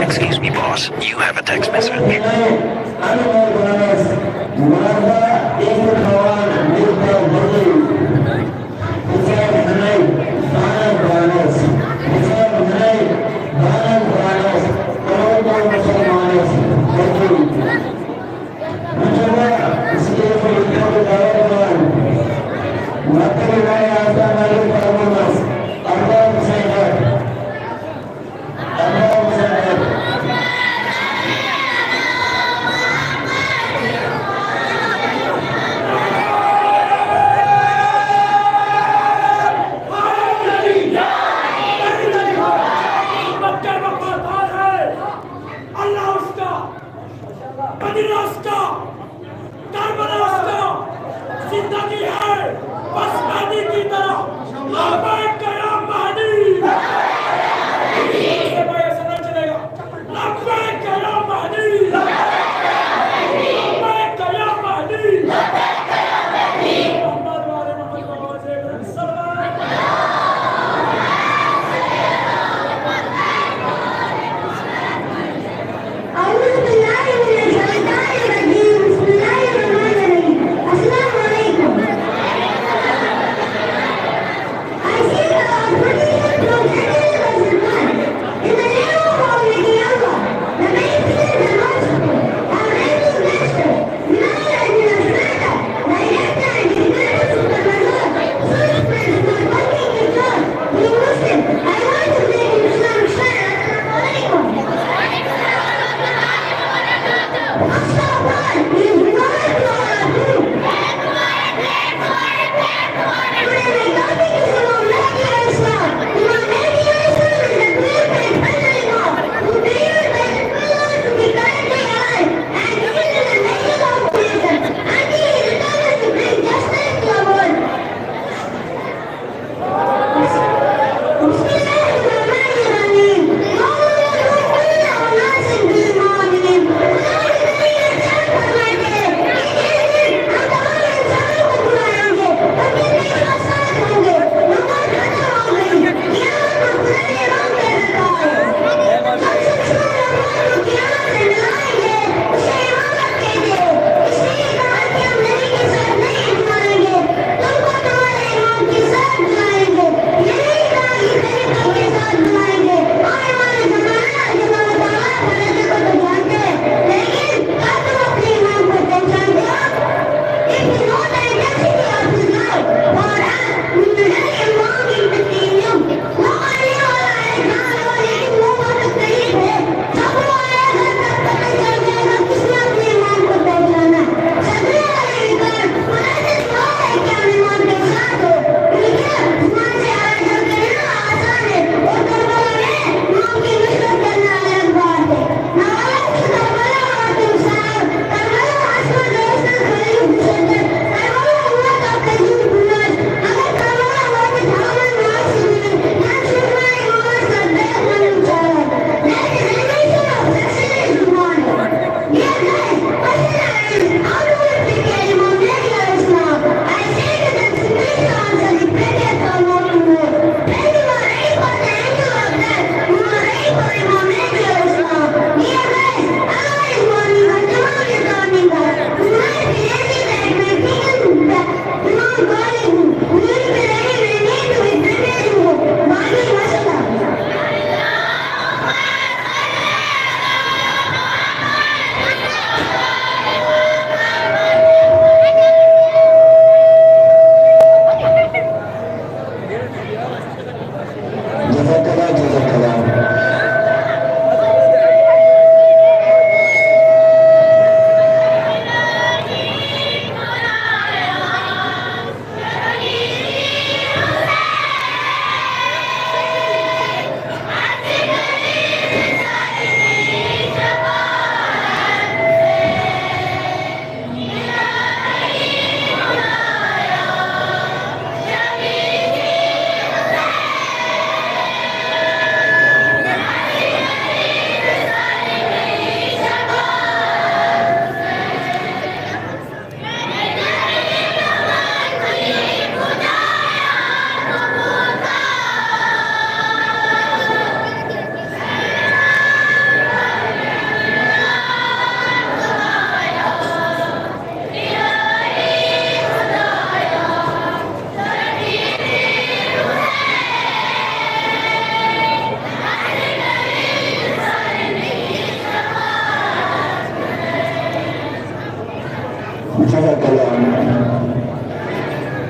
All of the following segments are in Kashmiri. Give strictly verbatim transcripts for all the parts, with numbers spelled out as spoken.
Excuse me, boss. You have a text message.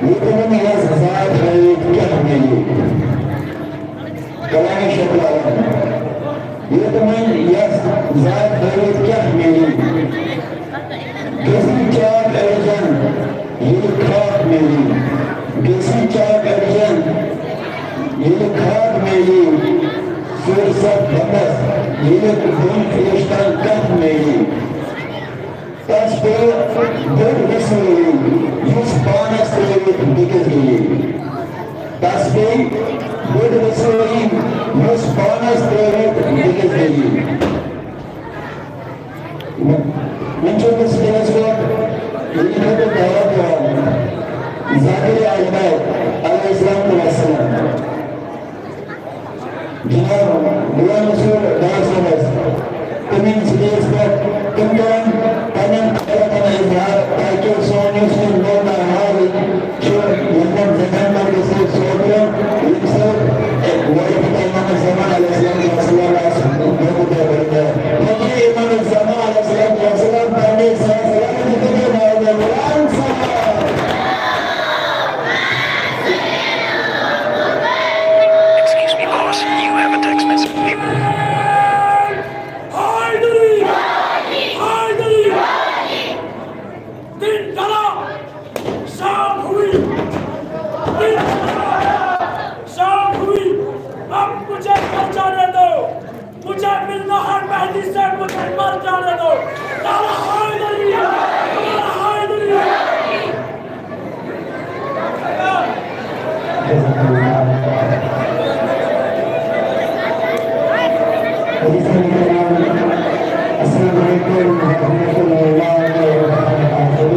ییٚتہِ وۄنۍ یَس ذات ہٲوِتھ کیٛاہ میلہِ؟ کلام شیخ العالم۔ ییٚتہِ وۄنۍ یَس ذات ہٲوِتھ کیٛاہ میلہِ؟ گٔژھِن چاک أڑجن ییٚلہِ خاک میلہِ۔ گٔژھِن چاک أڑجن ییٚلہِ خاک میلہِ۔ سُر سَتھ بندس ییٚلہِ بۄن فرشتن کتھ میلہِ۔ تس پیٚیہِ بٔڑ وِسٲیی، یُس پانس ترٛٲوِتھ بیٚکِس گٔیی۔ تس پیٚیہِ بٔڑ وِسٲیی، یُس پانس ترٛٲوِتھ بیٚکِس گٔیی۔ وۄنۍ چھُس بہٕ سٹیجَس پٮ۪ٹھ ییٚمہِ خٲطرٕ دعوت دِوان ذاکر احمد علیہ السلام۔ جناب غلام رسول ڈار صٲبس، تِم یِن سٹیجس پٮ۪ٹھ، تِم کرن پننٮ۪ن خیالاتن ہُنٛد اظہار، تاکہِ سون یُس یہِ نوٚو نوٚو حال چھُ، یِمن زنان مردس سۭتۍ سوپرن، ییٚمہِ سۭتۍ وٲلڈ امام زمان علیہ السلام آسہِ موقعہٕ پٲدٕ کران۔ فقیر امام زمان علیہ السلام پننہِ سلام دِتھ ناو قرآن صاحب۔ Excuse me, boss. You have a text message. حیدری! حیدری! دن ڈھلا، شام ہوئی۔ دن ڈھلا، شام ہوئی۔ اب مجھے گھر جانے دو۔ مجھے ملنا ہے مہدی سے، مجھے مر جانے دو۔ نعرہ حیدری! نعرہ حیدری! السلام علیکم ورحمۃ اللہ وبرکاتہ۔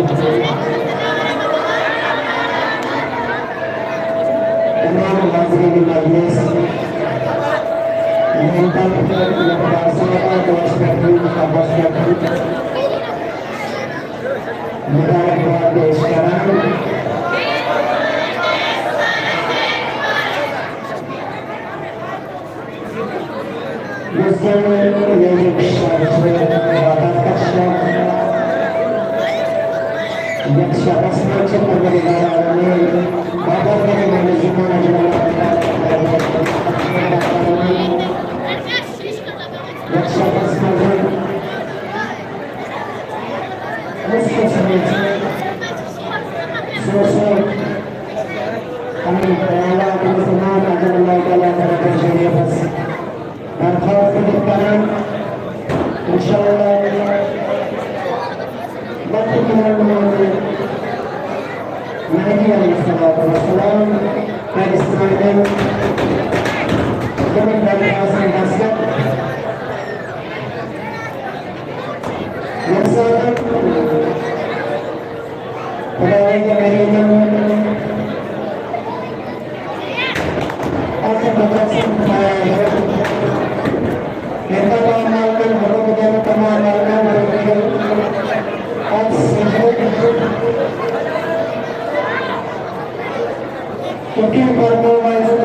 تمام حاضرین مجلس، محترم، مبارکباد پیش کران۔ یُس زن ییٚتیُک شب چھُ، وقت کا شب، یتھ شبس منٛز چھِ پروردگار عالمین بابر نبی محمد زمان اجمل، یتھ شبس منٛز مُشکِل چھُ، سُہ اوس پنٕنۍ خیالات مسلمان اجمل اللہ تعالیٰ طرفہٕ شریفس درخواست کٔرِتھ کران۔ انشاءاللہ، وقت تُلن وول مہدی علیہ الصلوۃ والسلام کرِ سانٮ۪ن تِمن درخواستن دستخط۔ ییٚمہِ ساتہٕ خداوندِ کریمن اَتھ مُقدسَس منٛز ییٚمہِ تمام مالکن حکم دِنہٕ، تمام مالکن رٔٹِو اَتھ سجدٕ۔ تُہۍ فرمٲوِو، حضرت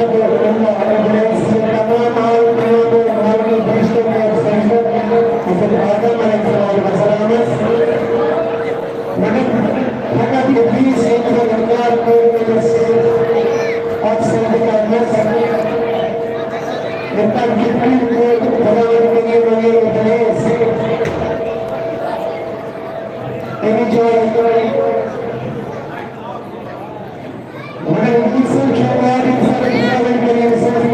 اللہ ابلیس، یہِ تمام آل تمام ملکہٕ فرشتو کٔر سجدٕ حضرت آدم علیہ الصلوۃ والسلامس۔ مگر فقط ابلیس ییٚمۍ زن انکار کوٚر أمِس اَتھ سجدٕ کرنس۔ ییٚمہِ پتہٕ کِتھ کٔنۍ ووت خداوند کریم ونیو ابلیس، اَمہِ جایہِ مگر انسان چھُ یاد، انسان چھُ یاد کران، انسان چھُ،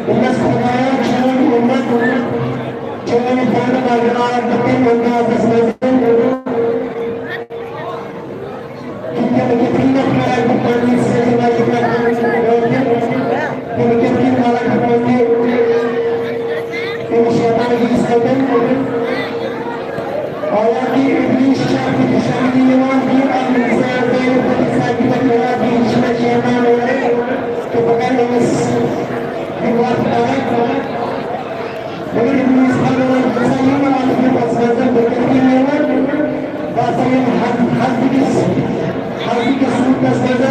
دوٚپمَس، خدایا، چون اُمت، چون بنٛدٕ بغٲر تہٕ تَمہِ اندازس منٛز، تِم کِتھ کٔنۍ کرکھ بہٕ پننہِ سۭتۍ لگہِ پٮ۪ٹھ تِم کِتھ کٔنۍ کرکھ بہٕ پننہِ تِم شیطان ہٕنٛدۍ سۭتۍ۔ حالانکہ ابلیس چھُ اَتھ نِش نِوان کہِ اَمہِ سۭتۍ گٔے پتہٕ سانہِ پٮ۪ٹھ یاد، یہِ چھُ مےٚ شیطان اورَے تہٕ بہٕ کَرٕ أمِس یہِ وَتھ ترک۔ مگر ابلیس فرماوان، بہٕ ہسا یِمہٕ اَتھ گرُپَس منٛز، بہٕ کِتھ کٔنۍ یِمہٕ؟ بہٕ ہسا یِمہٕ حض-، حضرت کِس، حضرت کِس صوٗرتَس منٛز،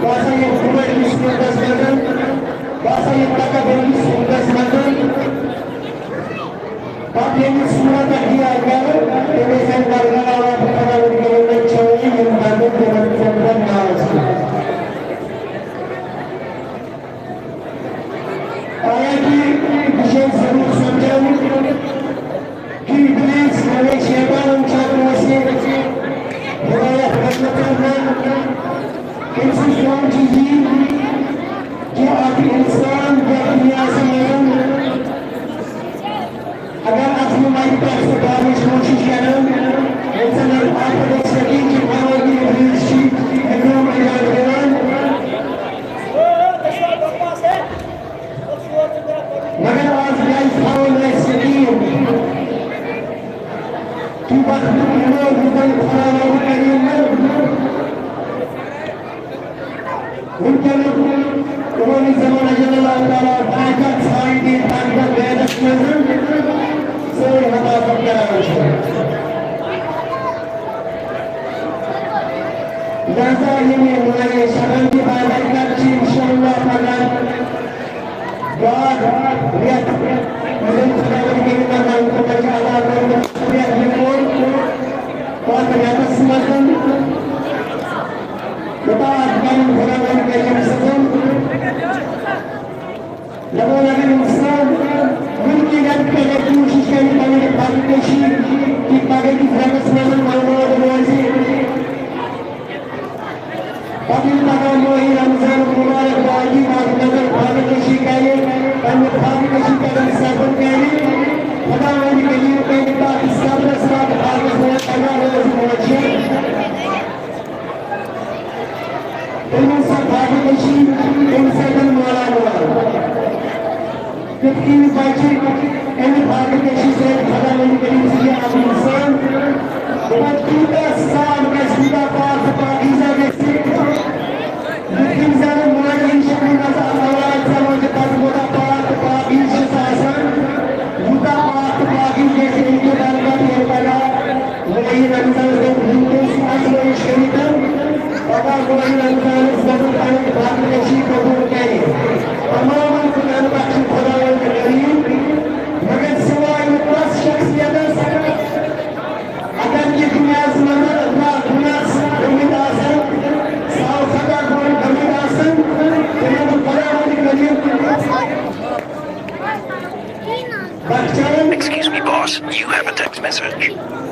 بہٕ ہسا یِمہٕ حُمر کِس صوٗرتَس منٛز، بہٕ ہسا یِمہٕ تکبر کِس صوٗرتَس منٛز۔ پتہٕ ییٚلہِ صورت اختیار کرٕ، تیٚلہِ ٲسۍ اَمہِ درگاہ آواز خدا وٕنکیٚن چھٲوِتھ یِم بندن تِمن ژٔنٛدرن أمۍ سٕنٛز کٲم چھِ یی کہِ اکھ اِنسان یَتھ دُنیاہَس منٛز اگر اَتھ منٛز وَتہِ پٮ۪ٹھ سُہ دارنٕچ کوٗشِش کران، اِنسان اَتھ پٮ۪ٹھ گژھِ یقیٖن کہِ پَنُن یہِ رِلیٖز چھِ یہِ کٲم انجام دِوان۔ مگر آز گژھِ تھاوُن اَسہِ یقیٖن کہِ وقتُک یِمو یوٗتاہ یہِ خۄدا رب الکریٖم وٕنکیٚنُک یِمو یہِ زمانہ جل اللہ تعالیٰ طاقت سارے دین طاقت بیدس منٛز سٲنۍ حفاظت کران چھِ۔ لہذا یِم یِم مٲلۍ شبن تہِ بابرکت چھِ انشاءاللہ پگاہ بعد رٮ۪تھ یِم خۄداوند کریم اللہ تعالیٰ چھِ عطا کوٚرمُت رٮ۪تھ یہِ کوٚر پتھ رٮ۪تس منٛز یوٚتاہ اَتھ پنُن خۄداوند کریم سٕنٛز دپان اگر انسان وٕنکیٚن کرِ کوٗشش کرِ پنٕنۍ پتہٕ کٔشی کہِ پگہہ کِس رٮ۪تس منٛز معلومات روزِ، پتہٕ ییٚلہِ پگاہ ماہِ رمضان مبارک واتہِ، پتہٕ نظر پتہٕ کٔشی کرِ، پننہِ پتہٕ کٔشی کرِ صبر کرِ، خداوند کریم کرِ تتھ صبرس پتہٕ پتہٕ پگاہ روزِ موجود۔ تٔمِس سۄ فاقہٕ کشی تٔمۍ سۭتۍ ماران واران۔ تِتھ کٔنۍ بچہِ اَمہِ فاقہٕ کشی سۭتۍ خۄداوند کریم سٕنٛدِ اَکھ اِنسان۔ دَپان تیوٗتاہ صاف گژھِ، تیوٗتاہ پاک تہٕ پاکیٖزہ گژھِ۔ یِتھ کٔنۍ زَن ماجہِ ہِنٛدۍ شکلہِ منٛز اَکھ اولاد زٮ۪وان چھِ، پَتہٕ کوٗتاہ پاک تہٕ پاکیٖزٕ چھُ سُہ آسان، یوٗتاہ پاک تہٕ پاکیٖزٕ گژھِ اَمہِ کہِ برکت ییٚمہِ پگاہ ماہِ رمضانس دۄہ وٕنکیٚس آزمٲیِش کٔرِتھ، پگاہ ماہِ رمضانس منٛز پنٕنۍ پاک کشی قبول کرِ۔ تمامن خداہن پٮ۪ٹھ چھُ خداوند کریم، مگر سوائے تس شخصیتس، اگر یہِ دُنیاہس منٛز اللہ گُناہس گٔمٕتۍ آسن، ساو خطا گوٚمٕتۍ آسن، تِمن خداوند کریم بخشان۔ Excuse me, boss. You have a text message.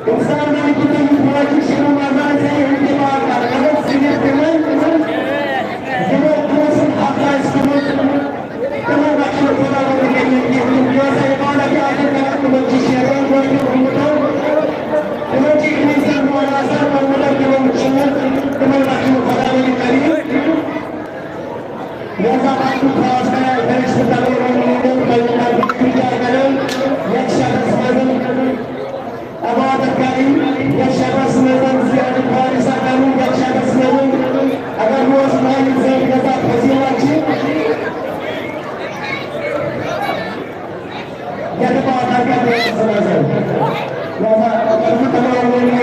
انسان بنہِ کہِ تٔمِس وٲتۍ شروع منٛز آسہِ انتظار کران، مگر صرف تِمن، تِمن یِمو پونٛسن حق آسہِ کوٚرمُت، تِمن بخشہِ خۄداوند کریم کینٛہہ۔ تِم کیٛاہ سا عبادت آسن کران، تِمن چھِ شیطان گۄڈٕنیتھ ووٚنمُت، تِمن چھِ کٲنٛسہِ ہُنٛد آسان ووٚنمُت، تِمن چھُنہٕ، تِمن بخشہِ خۄداوند کریم۔ لہذا پتہٕ خاص کر بہشت تلے روزن ہُنٛد پننہِ طرفہٕ اِنتظار کران، یتھ شہرس منٛز عبادت کرٕنۍ، یتھ شہرس منٛز زیارت خالصہ کرٕنۍ، یتھ شہرس منٛز اگر روز پانہِ زندگی کا فضیلت چھِ، یتھ بازار کا دیش سماجن۔ لہذا، تمام لوگوں نے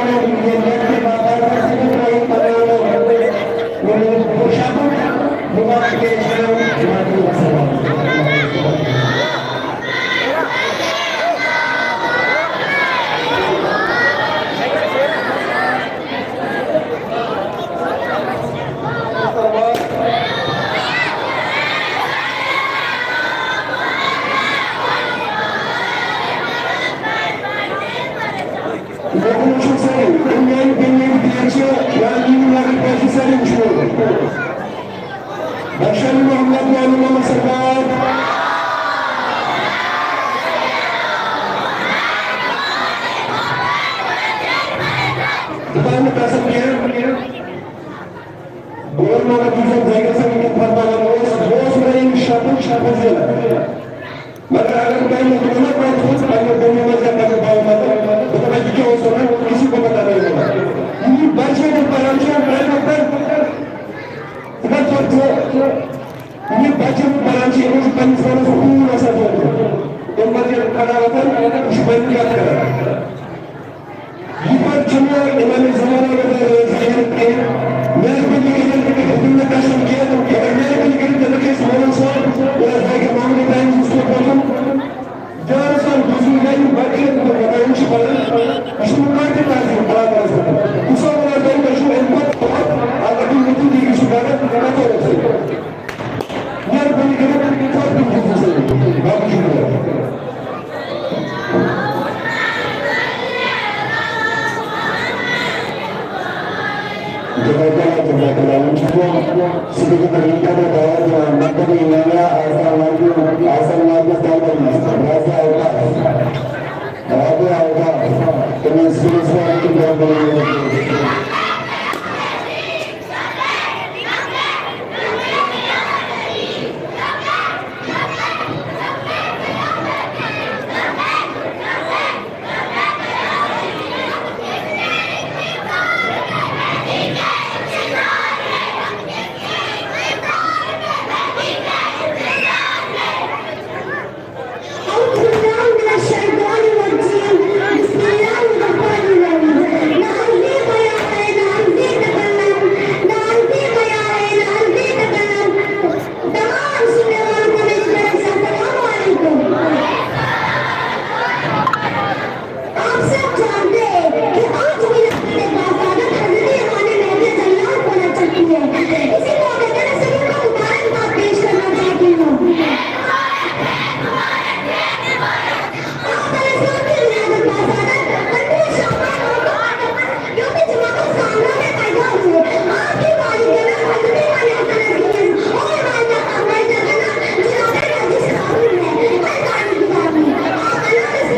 یہ نیت کے بازار کا ذکر کیا، تمام لوگوں نے یہ پوشاک مبارک پیش کرو۔ باقی وسلام۔ لیکن وٕچھِو سٲری، یِم میٛانہِ بیٚنہِ ہٕنٛدۍ بیٚنہِ چھِ، یا میٛٲنۍ لۄکٕٹۍ بچہِ چھِ سٲری وٕچھِو۔ بخشن محمد، یعنی محمد سردار۔ بہٕ کرٕ نہٕ قسم کینٛہہ۔ غلام محمد یوسف زنگی صاحب یِم فرماوان اوس، بہٕ اوسُس وَنان یِم شرطٕچ فضیلت۔ مگر اگر بہٕ تۄہہِ یہِ وَنو، بہٕ اوسُس پننہِ دُنیا منٛز یا پننہِ باوِ منٛز، بہٕ دَپہٕ، یہِ کیٛاہ اوس وَنان، کسی کو پتہ نہیں ہوگا۔ یِم بچہِ ییٚتہِ پَران چھِ، یِم پرٛایویٹ پٮ۪ٹھ، ژٕ کَر ژٕ، ژٕ، یِم بچہِ ییٚتہِ پَران چھِ، یِمَن چھُ پننِس پانَس خوٗن آسان تھوٚومُت۔ تِم بچہِ ییٚتہِ کھڑا وۄتھان، یہِ چھُ پننہِ کَتھ کران۔ یہِ پٲٹھۍ چھُنہٕ امام زمانہ وغٲرٕ ظٲہر کینٛہہ۔ مہربٲنی کٔرِتھ ہیٚکِو نہٕ قسم کینٛہہ، مگر مہربٲنی کٔرِتھ تٔمِس گژھِ مولوی صٲب، یا زِ ہیٚکہِ مولوی ٹایمز یُس تۄہہِ پوٚتُن جان سان بُزرگ یا یِم بچہِ یِم بچہِ چھِ پران، یہِ چھُنہٕ کانٛہہ تہِ تعظیم برابر آسان۔ کُس سا وَنان تۄہہِ، تۄہہِ چھُو اَمہِ پَتہٕ اگر تُہۍ مُتُن دِیِو سُہ گَرٕ، مےٚ کوٚر اوسُے۔ مہربٲنی کٔرِتھ، ژھۄپہٕ کٔرِو سُہ۔ باقٕے شُکریہ۔ جزاک اللہ، جزاک اللہ۔ وۄنۍ چھُس بہٕ صدیق کریم خٲطرٕ دعوت دِوان، مکتبہ امامیہ آسام والٮ۪ن، آسام والٮ۪ن طالب علمس، راضیہ اوقاف، راضیہ اوقاف، تٔمِس صدیق کریم خٲطرٕ دعوت دِوان۔ أعوذ بالله من الشيطان الرجيم. بسم الله الرحمن الرحيم. نعوذ بك يا رب، نعوذ بك يا رب، نعوذ بك يا رب، نعوذ بك يا رب. تمام سننے والوں کو میری طرف سے السلام علیکم۔ آپ سب جانتے ہیں کہ آج میلاد باسعادت حضرت امام مہدی رضی اللہ عنہ کو نہ چکی ہے۔ اسی موقع پر سبھی کو مبارکباد پیش کرنا چاہتی ہوں۔ آپ علیہ السلام کی ولادت باسعادت پندرہ شعبان اور جو کہ جماعت السامرہ میں پیدا ہوئے۔ آپ کے والد جناب حضرت امام حسن عزیز اور والدہ کاملہ جناب جناب نرگس خاتون ہے۔ ہر دعوت گزار میں آپ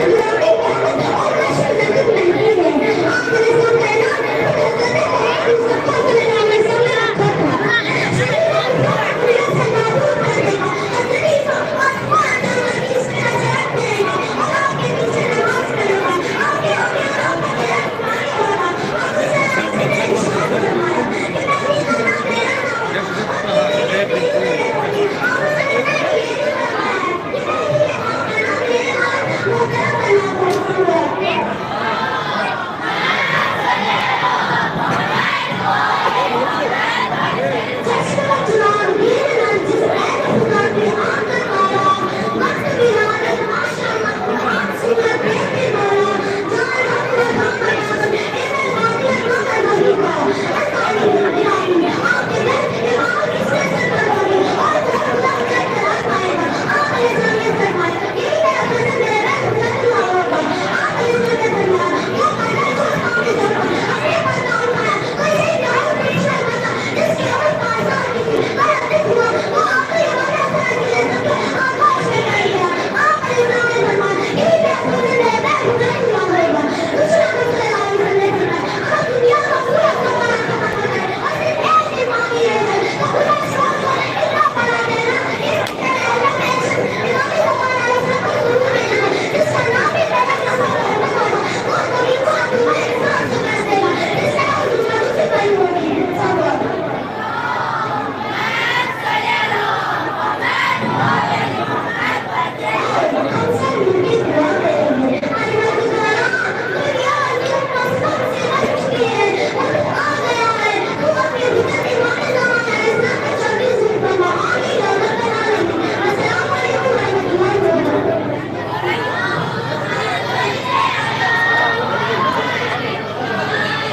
علامہ اسلام کے محبت اور مشہور لطف محفوظ ہے۔ آپ علیہ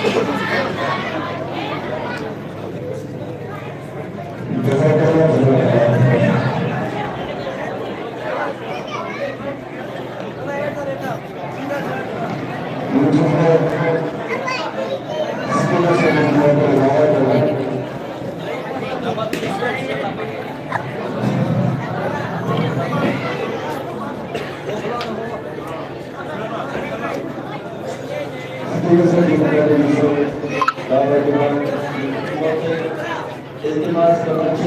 السلام کا اعلان حضرت محمد مصطفیٰ صلی اللہ علیہ وسلم نے رکھا تھا۔ التماس کران چھِ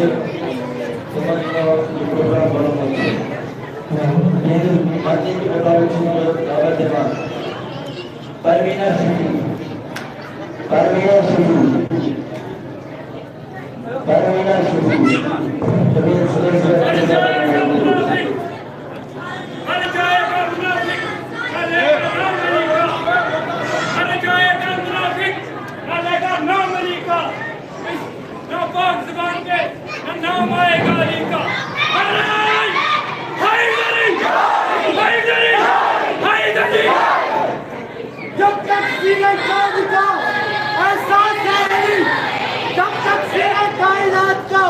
تِمن یِمو یہِ پروگرام بنومُت چھُ۔ یِہنٛدِ مرضی کہِ مُطابِق چھِ یِمن دعوت دِوان۔ پروینا شفیع، پروینا شفیع، پروینا شفیع۔ تٔمِس سۭتۍ ہر جائے گا منافق، ہر جائے گا منافق، ہر جائے گا نام علی کا۔ اس ناپاک زبان پہ نہ نام آئے گا علی کا۔ نعرہ حیدری، حیدری، حیدری۔ جب تک سینہ کائنات کا احساس ہے علی، جب تک سینہ کائنات کا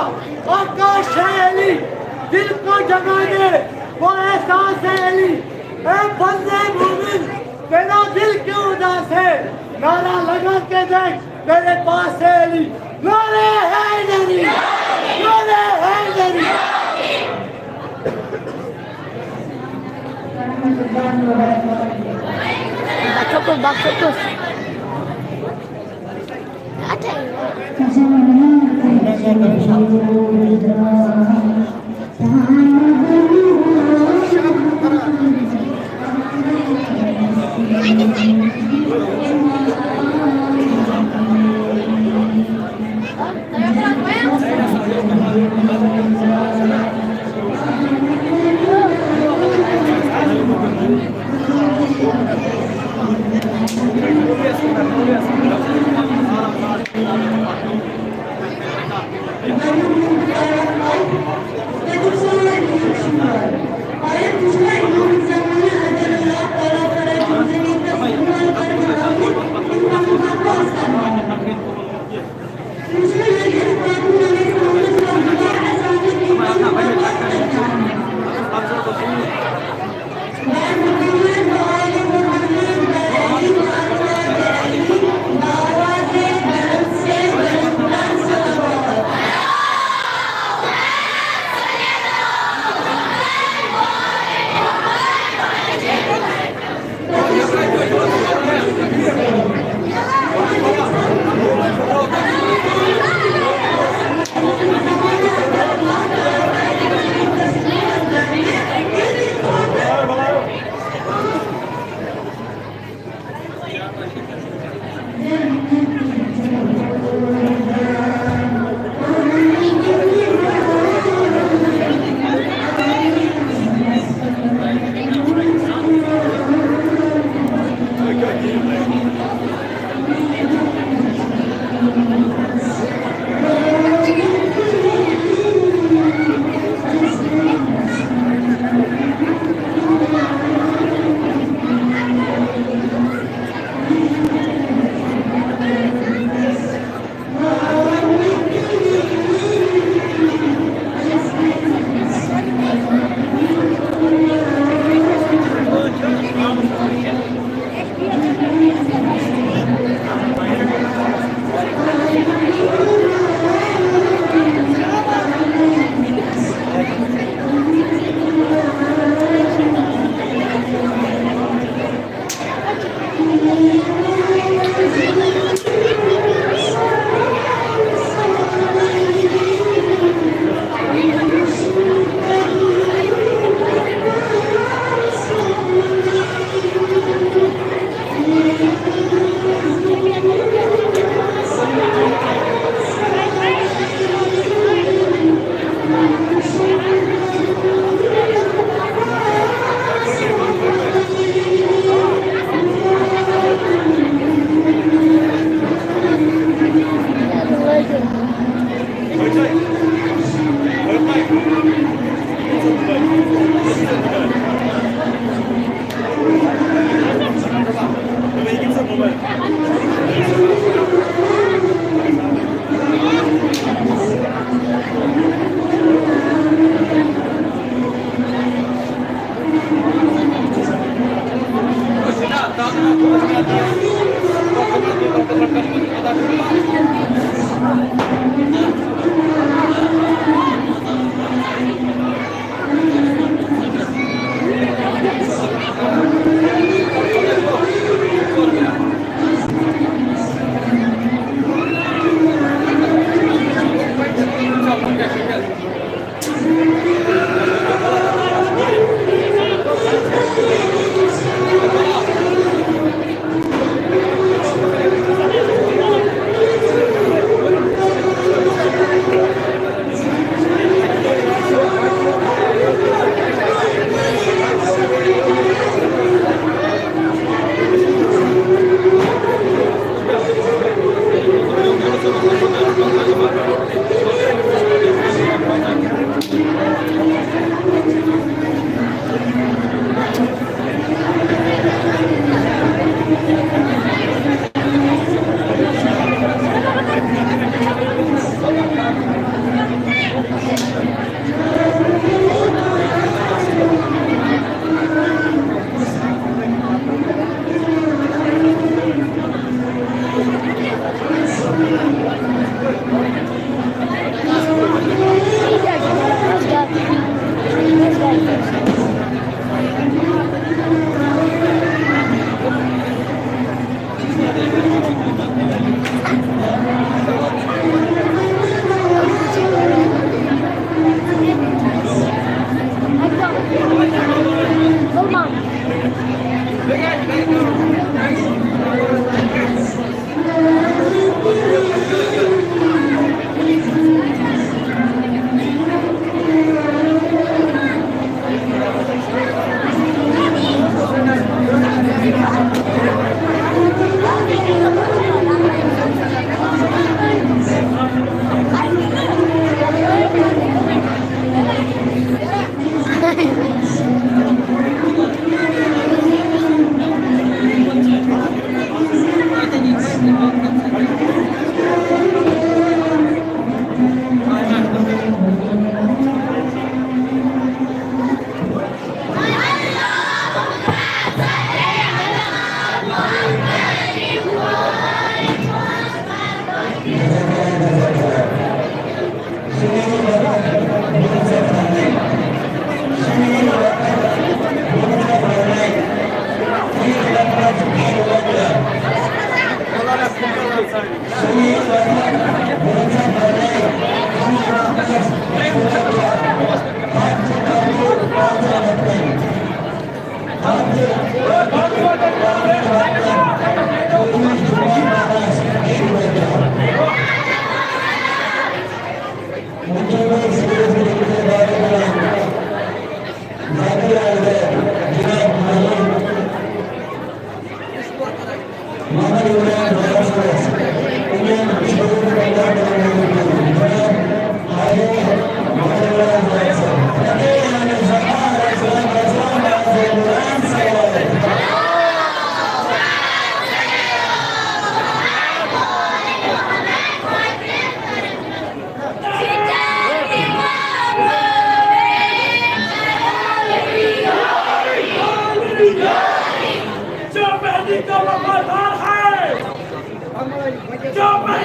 آکاش ہے علی، دل کو جگانے وہ احساس ہے علی۔ اے بندے مومن، تیرا دل کیوں اداس ہے؟ نعرہ لگا کے دیکھ، میرے پاس ہے علی، نعرہ حیدری، نعرہ حیدری۔ بخشو کس، بخشو کس۔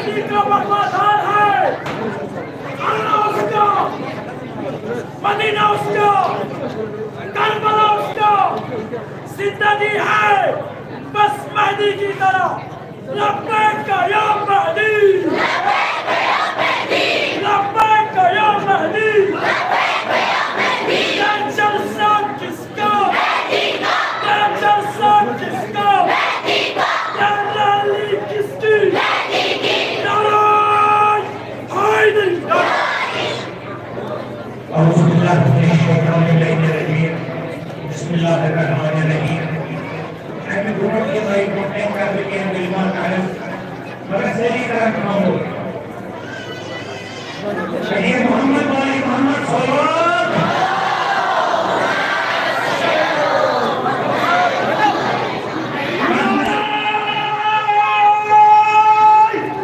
کا وفادار ہے، اللہ اس کا، مدینہ اس کا، کربلا اس کا، زندگی ہے بس مہدی کی طرح۔ لبیک یا مہدی، لبیک یا مہدی، ٹینشن سب کس کا؟ ٹینشن سب کس کا؟ ٹینشن کس کی؟ نعرہ حیدری! أعوذ بالله من الشيطان اللعين الرجيم. بسم الله الرحمن الرحيم. اَمہِ برٛونٛٹھ تہِ لٲگۍ برٛونٛٹھ کَنہِ کَرٕ بہٕ کینٛہہ کلمات عرض، مگر سٲری کَرَن خاموش۔ شبیر محمد، والے محمد، صلوات۔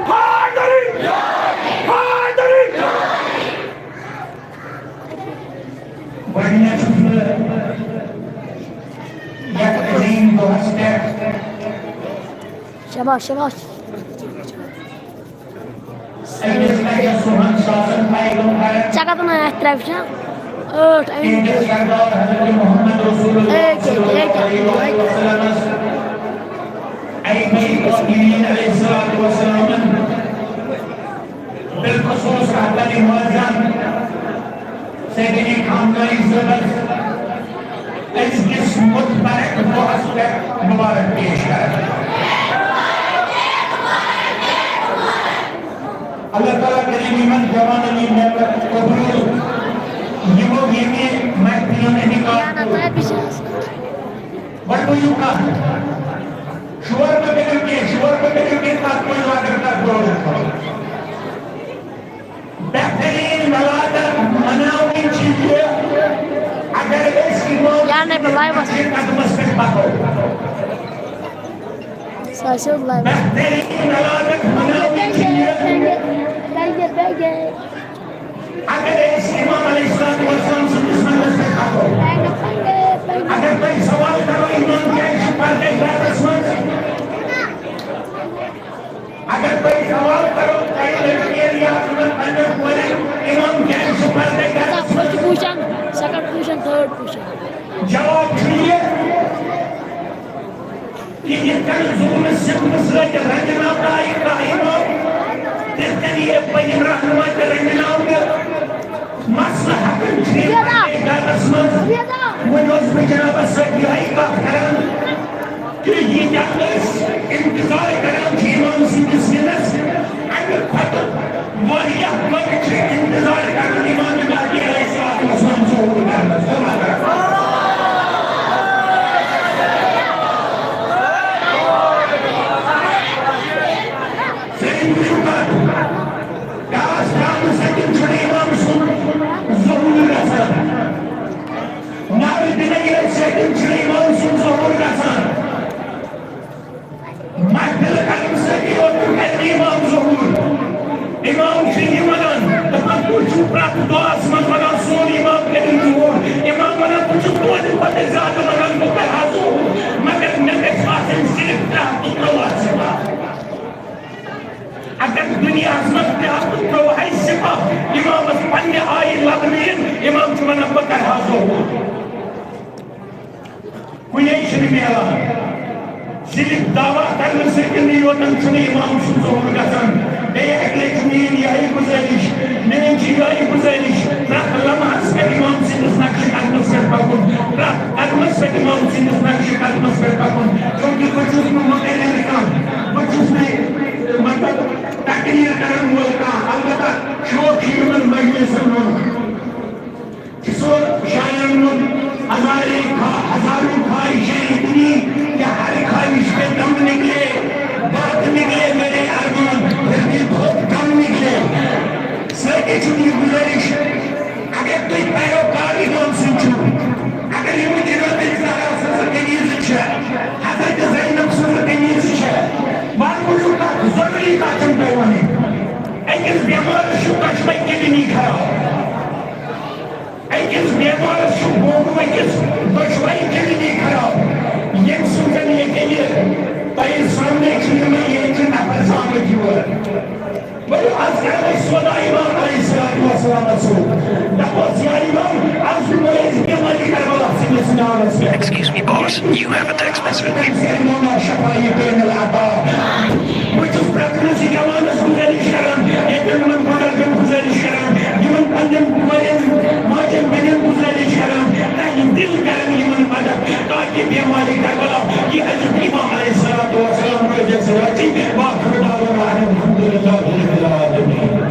حیدری! حیدری! گۄڈٕنیتھ چھُس بہٕ یتھ عظیٖم دۄہس پٮ۪ٹھ شاباش، شاباش۔ أکِس لَچھَس وُہَن ساسَن پیغمبرن ژےٚ کَتھ وَنان اَتھ ترٛےٚ وٕچھنا؟ ٲٹھ، أمۍ تِہنٛدِس سردار حضرت محمد رسول اللہ أکہِ، صلی اللہ أکہِ، علیہ أکہِ۔ وسلمس، اے بھائی، کٲفرین علیہ الصلوۃ والسلامن بالخصوص رہبر معظم سیدنی خامنائی صٲبس أزکِس متبرک دۄہس پٮ۪ٹھ مبارک پیش کران۔ اللہ تعالیٰ کٔرِنۍ یِمن جوانن یہِ نعمت قبوٗل، یِمو ییٚمہِ محفلہِ ہُنٛد انعقاد کوٚر۔ وۄنۍ ؤنِو کتھ، شور مہ کٔرِو کینٛہہ، شور مہ کٔرِو کینٛہہ، تتھ منٛز اگر تتھ برونٛٹھ کُن۔ بہترین ولادت مناوٕنۍ چھِ یہِ، اگر أسۍ امام یعنی بہٕ لایوَس۔ سٕنٛدِس قدمس پٮ۪ٹھ پکو۔ سُہ آسہِ حظ لایوَس۔ بہترین ولادت مناوٕنۍ چھِ یہِ، اگر أسۍ امام علیہ الصلوۃ والسلام سٕنٛدِس قدمس پٮ۪ٹھ پکو۔ اگر تۄہہِ سوال کرو، امام کیٛازِ چھُ پردے گرس منٛز؟ اگر تۄہہِ سوال کرو، تۄہہِ لڑکِیَن یا تِمن پننٮ۪ن کورٮ۪ن، امام کیٛازِ چھُ پردے گرس منٛز؟ First position، second position، third position۔ جواب چھُ یہِ کہِ یِتھ کٔنۍ ظُلمہٕ ستمہٕ سۭتۍ رنجناونہٕ آیہِ کانٛہہ امام، تِتھ کٔنۍ یِیہِ پنٕنۍ رہنما تہِ رنجناونہٕ۔ مسلہٕ ہٮ۪کن چھُ یہِ پردے گرس منٛز۔ وۄنۍ اوسُس بہٕ جنابس سۭتۍ یِہوٚے کتھ کران۔ تہٕ ییٖتیٛاہ أسۍ انتظار کران چھِ امام سٕنٛدِس یِنس، اَمہِ کھۄتہٕ واریاہ لُکھ چھِ انتظار کران امام مہدی علیہ الصلوۃ والسلام ظہور کرنس۔ صحیح وٕچھِو کتھ، گاس ترٛاونہٕ سۭتۍ چھُنہٕ امام سُنٛد ظہور گژھان۔ نعرٕ دِنہٕ ییٚلہِ سۭتۍ چھُ امام سُنٛد ظہور گژھان۔ محفل کرنہٕ سۭتی یوت کرِ امام ظہور۔ امام چھُ یہِ ونان، دپان، تُہۍ چھِو پرٛٮ۪تھ دُعاہس منٛز ونان، سون امام کٔرِو ظہور۔ امام ونان، بہٕ چھُس تُہنٛدِ کھۄتہٕ زیادٕ ونان، بہٕ کرٕ ہا ظہور، مگر مےٚ گژھِ آسٕنۍ صرف ترٛےٚ ہتھ تہٕ ترٛۆوَہ سِپاہ۔ اگر دُنیاہس منٛز ترٛےٚ ہتھ تہٕ ترٛۆوَہ سِپاہ امامس پننہِ آیہِ لبنہٕ یِن، امام چھُ ونان، بہٕ کرٕ ہا ظہور۔ کُنے چھُنہٕ میلان۔ صرف دعویٰ کرنہٕ سۭتۍ نہٕ یوتن چھُنہٕ امام سُنٛد ظہور گژھان۔ بیٚیہِ اَکہِ لَٹہِ چھُ میٛٲنۍ یِہوٚے گُزٲرِش، میٛٲنۍ چھِ یِہوٚے گُزٲرِش، پرٛٮ۪تھ لمحس پٮ۪ٹھ امام سٕنٛدِس نقشہِ قدمس پٮ۪ٹھ پَکُن، پرٛٮ۪تھ قدمس پٮ۪ٹھ امام سٕنٛدِس نقشہِ قدمس پٮ۪ٹھ پَکُن، چوٗنٛکہِ بہٕ چھُس نہٕ مُقرر کانٛہہ، بہٕ چھُس نہٕ، مطلب، تقریر کرن وول کانٛہہ، البتہ شوق چھُ یِمن مجلسن ہُنٛد۔ سو شاعرن منٛز ہزاریں خوا-، ہزاروں خواہشیں اتنی کہ ہر خواہش پہ دم نکلے، بات نکلے میرے ارمان، پھر بھی بہت کم نکلے۔ سٲری چھُم یہِ گُزٲرِش، اگر تُہۍ پیروکار امام سٕنٛدۍ چھِو، اگر یِم جناب زہرا سٕنٛز کنیز چھِ، حضرت زینب سٕنٛز کنیز چھِ، وۄنۍ ؤنِو کتھ، ضروٗری کتھ چھَم تۄہہِ وَنٕنۍ۔ أکِس بٮ۪مارَس چھُ دۄشوَے کِڈنی خراب۔ أکِس بٮ۪مارَس چھُ گوٚمُت أکِس دۄشوَے کِڈنی خراب۔ ییٚمہِ سۭتۍ ییٚتہِ یہِ تۄہہِ سامنے چھُ یِمَن ییٚتہِ چھِ نفر زامٕتۍ یور۔ ؤلِو، از کرو أسۍ سودا امام علیہ الصلوۃ والسلامس سۭتۍ۔ دپوس، یا امام، از دِمو أسۍ بیمٲری کربلا سٕنٛدِس ناوس پٮ۪ٹھ۔ Excuse me, boss, you have a text message. تٔمۍ سٕنٛدۍ مونا شفا یہِ بین العطا۔ بہٕ چھُس پرٛٮ۪تھ کٲنٛسہِ جوانس گُزٲرِش کران، ییٚتٮ۪ن یِمن بُزرگن گُزٲرِش کران، یِمن پننٮ۪ن کورٮ۪ن، ماجٮ۪ن بیٚنٮ۪ن گُزٲرِش کران، تہنٛدِ دِل کرن یِمن مدد، تاکہ بیمارِ کربلا یہِ أزیُک امام علیہ الصلوۃ والسلام روزِ اَسہِ راضی۔ وآخر دعوانا ان الحمد للہ رب العالمین۔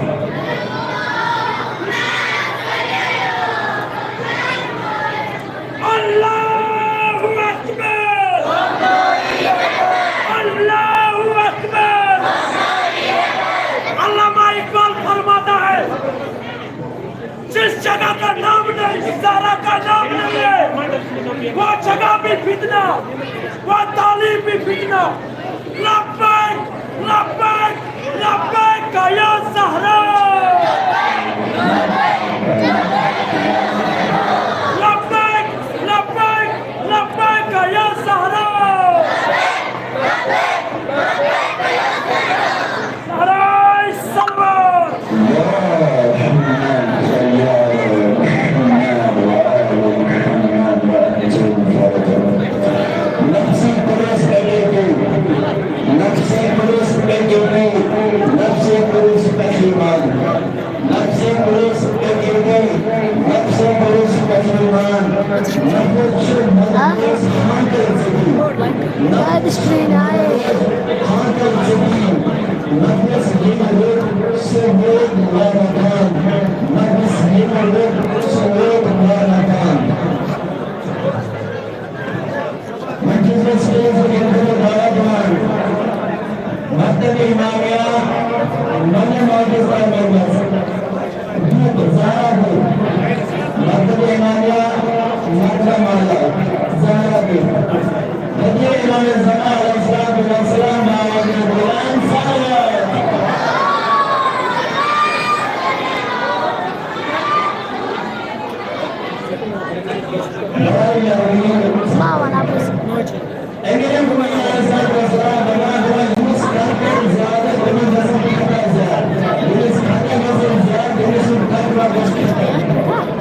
اللہ اکبر! اللہ اکبر! علامہ اقبال فرماتا ہے، جس جگہ کا نام نہیں، زہرا کا نام نہیں ہے، وہ جگہ بھی فتنہ، وہ تعلیم بھی فتنہ۔ لبیک، لبیک، لبیک یا زہرا۔ لبیک، لبیک، لبیک یا زہرا۔ زہرا صلوات۔ اللهم صل على محمد وآل محمد وأنزل فرجهم۔ نفسی پولیس اکیڈمی، نفسی پولیس اکیڈمی، نفسی پولیس پہلوان، نفسی پولیس اکیڈمی، نفسی پولیس پہلوان، نفس چھُ مدرس ہانکل ژٔٹِو، نفس ہانکل ژٔٹِو، نفس ییٚمہِ رٔٹ سُہ ووت لعنتان، نفس ییٚمہِ رٔٹ سُہ ووت لعنتان۔ وۄنۍ چھُس بہٕ سٹیج پٮ۪ٹھ ییٚمہِ خٲطرٕ دعوت دِوان۔ مکتبِ امامیہ، نمبر مارکس تام منٛز۔ بُتھ، زہرا بُتھ۔ مکتبِ امامیہ، مکتبہ معلیٰ، زہرا بُتھ۔ ہدیہ امام زمان علیہ الصلوۃ والسلام، بابا غلام صاحب۔ Wow, that was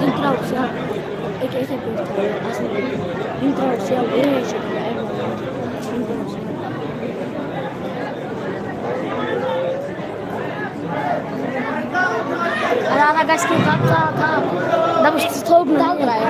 Intro, yeah. Okay, okay, okay. Intro, yeah. Intro. اَدٕ اَتھ گژھِ نہٕ کَتھ، کَتھ، کَتھ۔ دَپُس، ژٕ تھوٚوُکھ نہٕ یہِ۔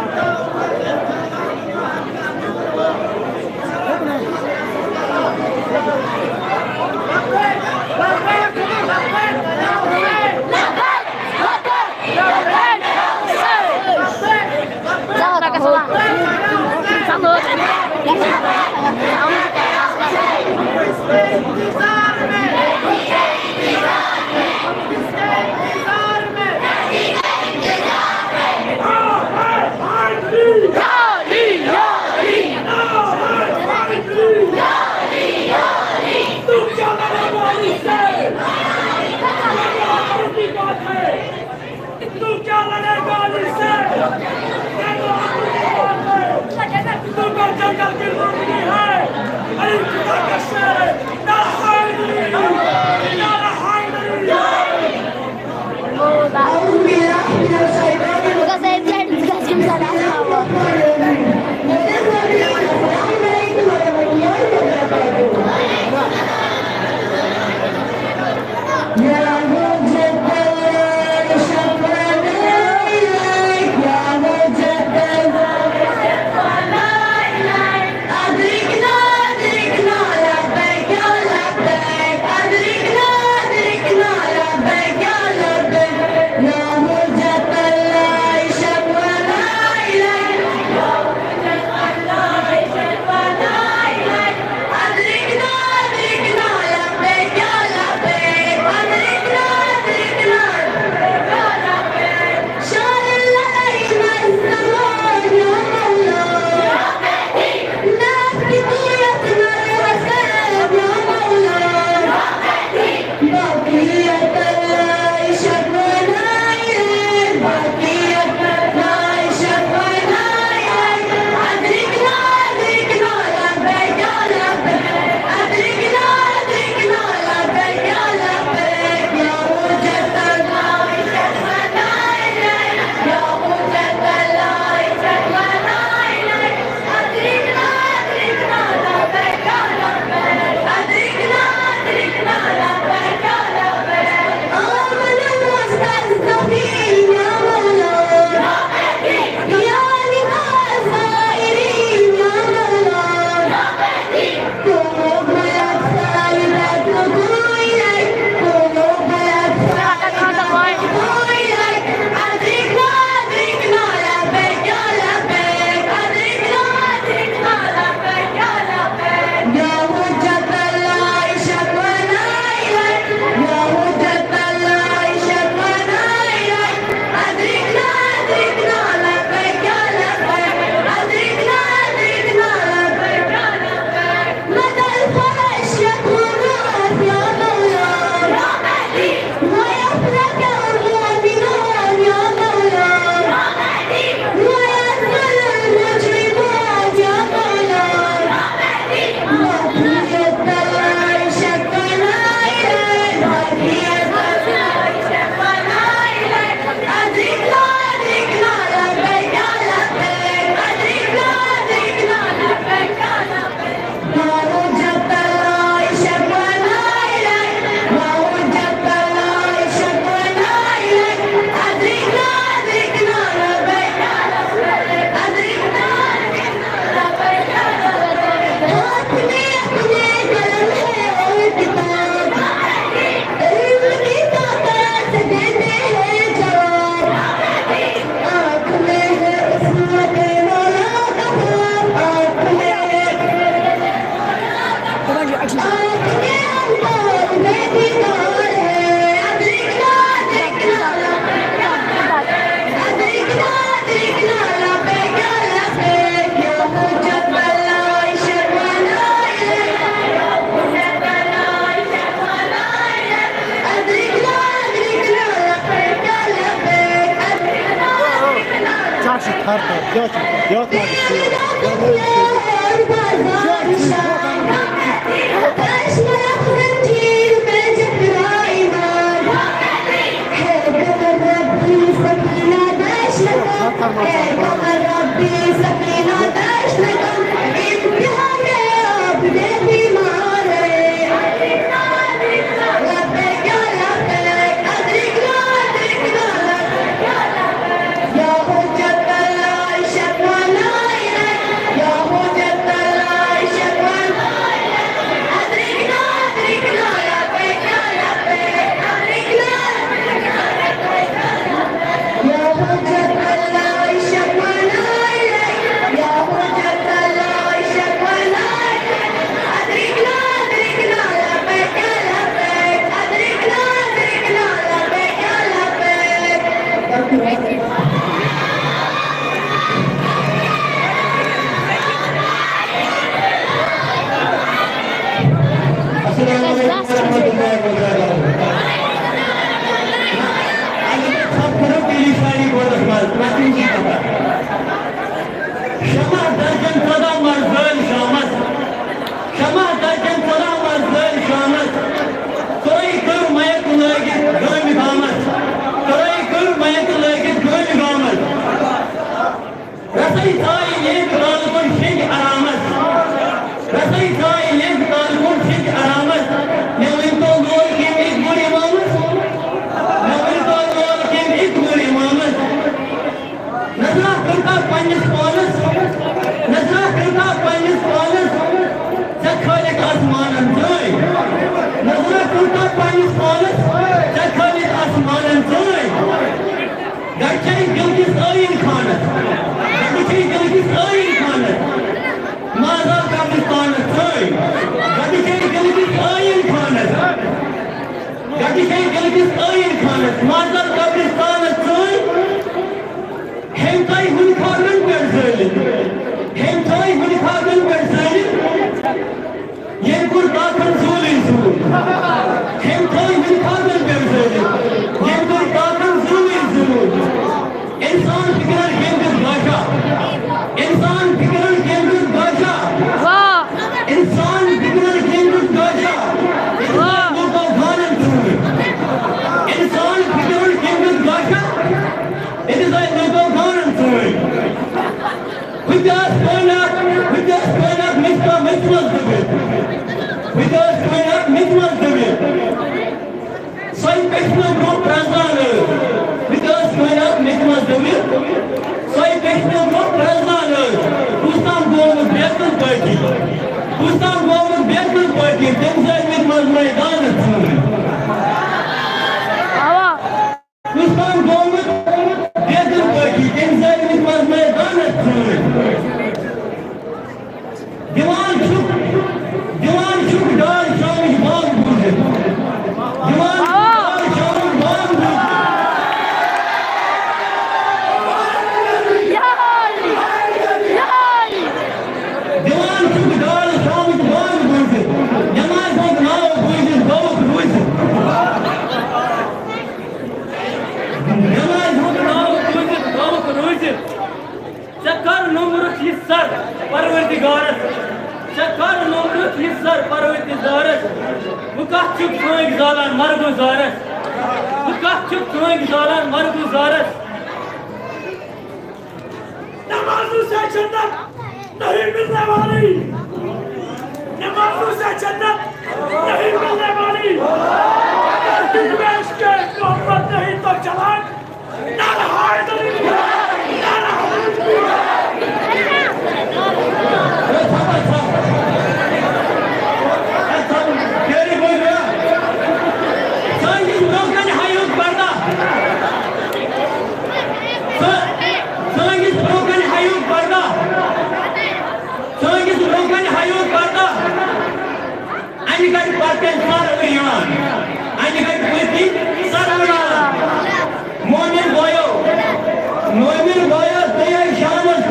یتھ منٛز چھِ شیر، یتھ منٛز چھِ شیر۔ السلام علیکم ورحمۃ اللہ وبرکاتہ۔ اگر ژھۄپہٕ کٔرِو تیٚلی ساری بوزَس منٛز، پَتہٕ چھُ یہِ خبر۔ شمع درجن ژۄداہ مرزٲلۍ شامس، شمع درجن ژۄداہ مرزٲلۍ شامس، تۄہہِ کٔر مایک لٲگِتھ گٲمہِ گامس، تۄہہِ کٔر مایک لٲگِتھ گٲمہِ گامس۔ رسائی تھایہِ ییٚمہِ کالہٕ کُن شیٚنٛگۍ آرامس۔ رسائی تھایہِ ییٚمہِ کالہٕ کُن شیٚنٛگۍ آرامس۔ مےٚ ؤنۍ تو لول کٔمۍ أکۍ ووٚن اِمامس؟ مےٚ ؤنۍ تو لول کٔمۍ أکۍ ووٚن اِمامس؟ نظرا کٔرتھا پننِس پانس؟ نظرا کٔرتھا پننِس پانس؟ ژےٚ خٲلق آسمانن ژٲنۍ۔ نظرا کٔرتھا پننِس پانس؟ ژےٚ خٲلق آسمانن ژٲنۍ۔ گرچے دل کِس ٲیٖن خانس، گرچے دل کِس ٲیٖن خانس، مازال قبرستانس ژٲنۍ۔ گرچے دل کِس ٲیٖن خانس، گرچے دل کِس ٲیٖن خانس، مازال قبرستانس ژٲنۍ۔ ہیٚمۍ تھٲے ہُنہِ خاکن پٮ۪ٹھ زٲلِتھ، ہیٚمۍ تھٲے ہُنہِ خاکن پٮ۪ٹھ زٲلِتھ۔ ییٚمۍ کوٚر تاکن زوٗلٕے زوٗل۔ ہیٚمۍ تھٲے ہُنہِ خاکن پٮ۪ٹھ زٲلِتھ۔ ییٚمۍ کوٚر تاکن زوٗلٕے زوٗل۔ اِنسان فِکرن کٔمۍ دیُت گاشا؟ اِنسان فِکرن کٔمۍ دیُت گاشا؟ واہ۔ اِنسان فِکرن کٔمۍ دیُت گاشا؟ اِنسان واہ۔ لوٗکو گانن ژوٗرۍ۔ اِنسان فِکرن کٔمۍ دیُت گاشا؟ أمِس آیہِ لوٗکو گانن ژوٗرۍ۔ ہُتہِ ٲس کٲنیات، ہُتہِ ٲس کٲنیات مٔتۍ، مٔتۍ منٛز دٔبِتھ۔ ہُتہِ ٲس کٲنیات مٔتۍ منٛز دٔبِتھ۔ سۄے پٮ۪ٹھمہِ برٛونٛہہ پرٛزناونہٕ ٲس۔ ہُتہِ ٲس کٲنیات مٔتۍ منٛز دٔبِتھ۔ سۄے پٮ۪ٹھمہِ برٛونٛہہ پرٛزناونہٕ ٲس۔ کُس تام گوٚمُت بیتُل پٲٹھی۔ کُس تام گوٚمُت بیتُل پٲٹھی۔ تٔمۍ زٲلۍ مٕتۍ منٛز مٲے دانَس ژوٗرِ۔ اَوا۔ کُس تام گوٚمُت بیتُل پٲٹھی، تٔمۍ زٲلۍ مٕتۍ منٛز مٲے دانَس ژوٗرِ۔ دِوان چھُکھ، دِوان چھُکھ ڈار شامٕچ بانگ بوٗزِتھ۔ دِوان چھُکھ ڈار شامٕچ بانگ بوٗزِتھ۔ یہے، یہے۔ دِوان چھُکھ ڈار شامٕچ بانگ بوٗزِتھ۔ نمازِ ہُنٛد ناو بوٗزِتھ گوٚوُکھ روٗزِتھ۔ نمازِ ہُنٛد ناو بوٗزِتھ گوٚوُکھ روٗزِتھ۔ ژےٚ کر نوٚمرُتھ یہِ سر پروردگارس؟ ژےٚ کر نوٚمرُتھ یہِ سر پروردگارس؟ وۄنۍ کتھ چھُکھ ژٲنٛگۍ زالان مرگُزارس؟ وۄنۍ کتھ چھُکھ ژٲنٛگۍ زالان مرگُزارس؟ نمازوں سے جنت نہیں ملنے والی، نمازوں سے جنت نہیں ملنے والی۔ اگر دل میں عشق محمد نہیں تو جلان، نعرہ حیدری، نعرہ حیدری۔ سٲنِس برٛونٛہہ کَنہِ ہایوُکھ پردہ۔ سٲ-، سٲنِس برٛونٛہہ کَنہِ ہایوُکھ پردہ۔ سٲنِس برٛونٛہہ کَنہِ ہایوُکھ پردہ۔ اَنہِ گَٹہِ پَتہٕ کَنہِ سَر یِوان۔ اَنہِ گَٹہِ پٔتۍ کِنۍ سَر یِوان۔ مومِن بایو، مومِن بایو، تُہۍ ٲسۍ شامَس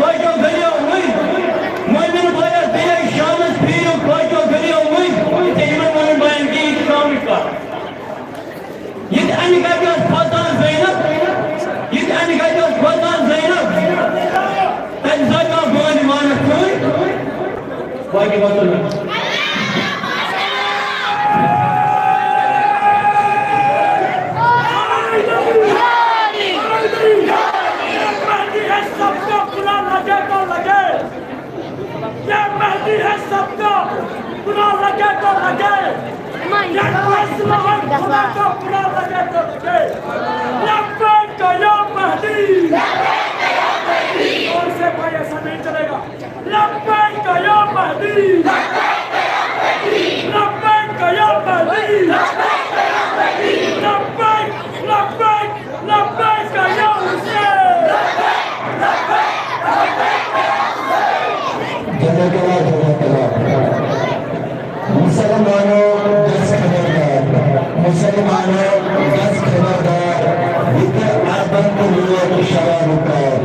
کٲجو گٔلیو مٔنٛزۍ۔ مومِن بایو، تُہۍ ٲسۍ شامَس پھیٖرِو کٲجو گٔلیو مٔنٛزۍ۔ ژےٚ یِمَن مومِن بایَن کِہیٖنۍ شامٕچ کَتھ۔ ییٚتہِ اَنہِ گَٹہِ ٲس کھۄژان زینب، ییٚتہِ اَنہِ گَٹہِ ٲس کھۄژان زینب، وسلم۔ مہدی ہے سب کا، بلا لگے تو لگے۔ یہ مہدی ہے سب کا، بلا لگے تو لگے۔ یہ فیصلہ ہے خدا کا، بلا لگے تو لگے۔ لبیک یا مہدی۔ اور سے بھائی ایسا نہیں چلے گا۔ لبیک یا مہدی۔ لبیک یا مہدی۔ لبیک، لبیک، لبیک یا حسین۔ جزاک اللہ، جزاک اللہ۔ مسلمانوں، گژھ خبردار۔ مسلمانوں، گژھ خبردار۔ یہ عربن تہٕ لوک شرارت کار۔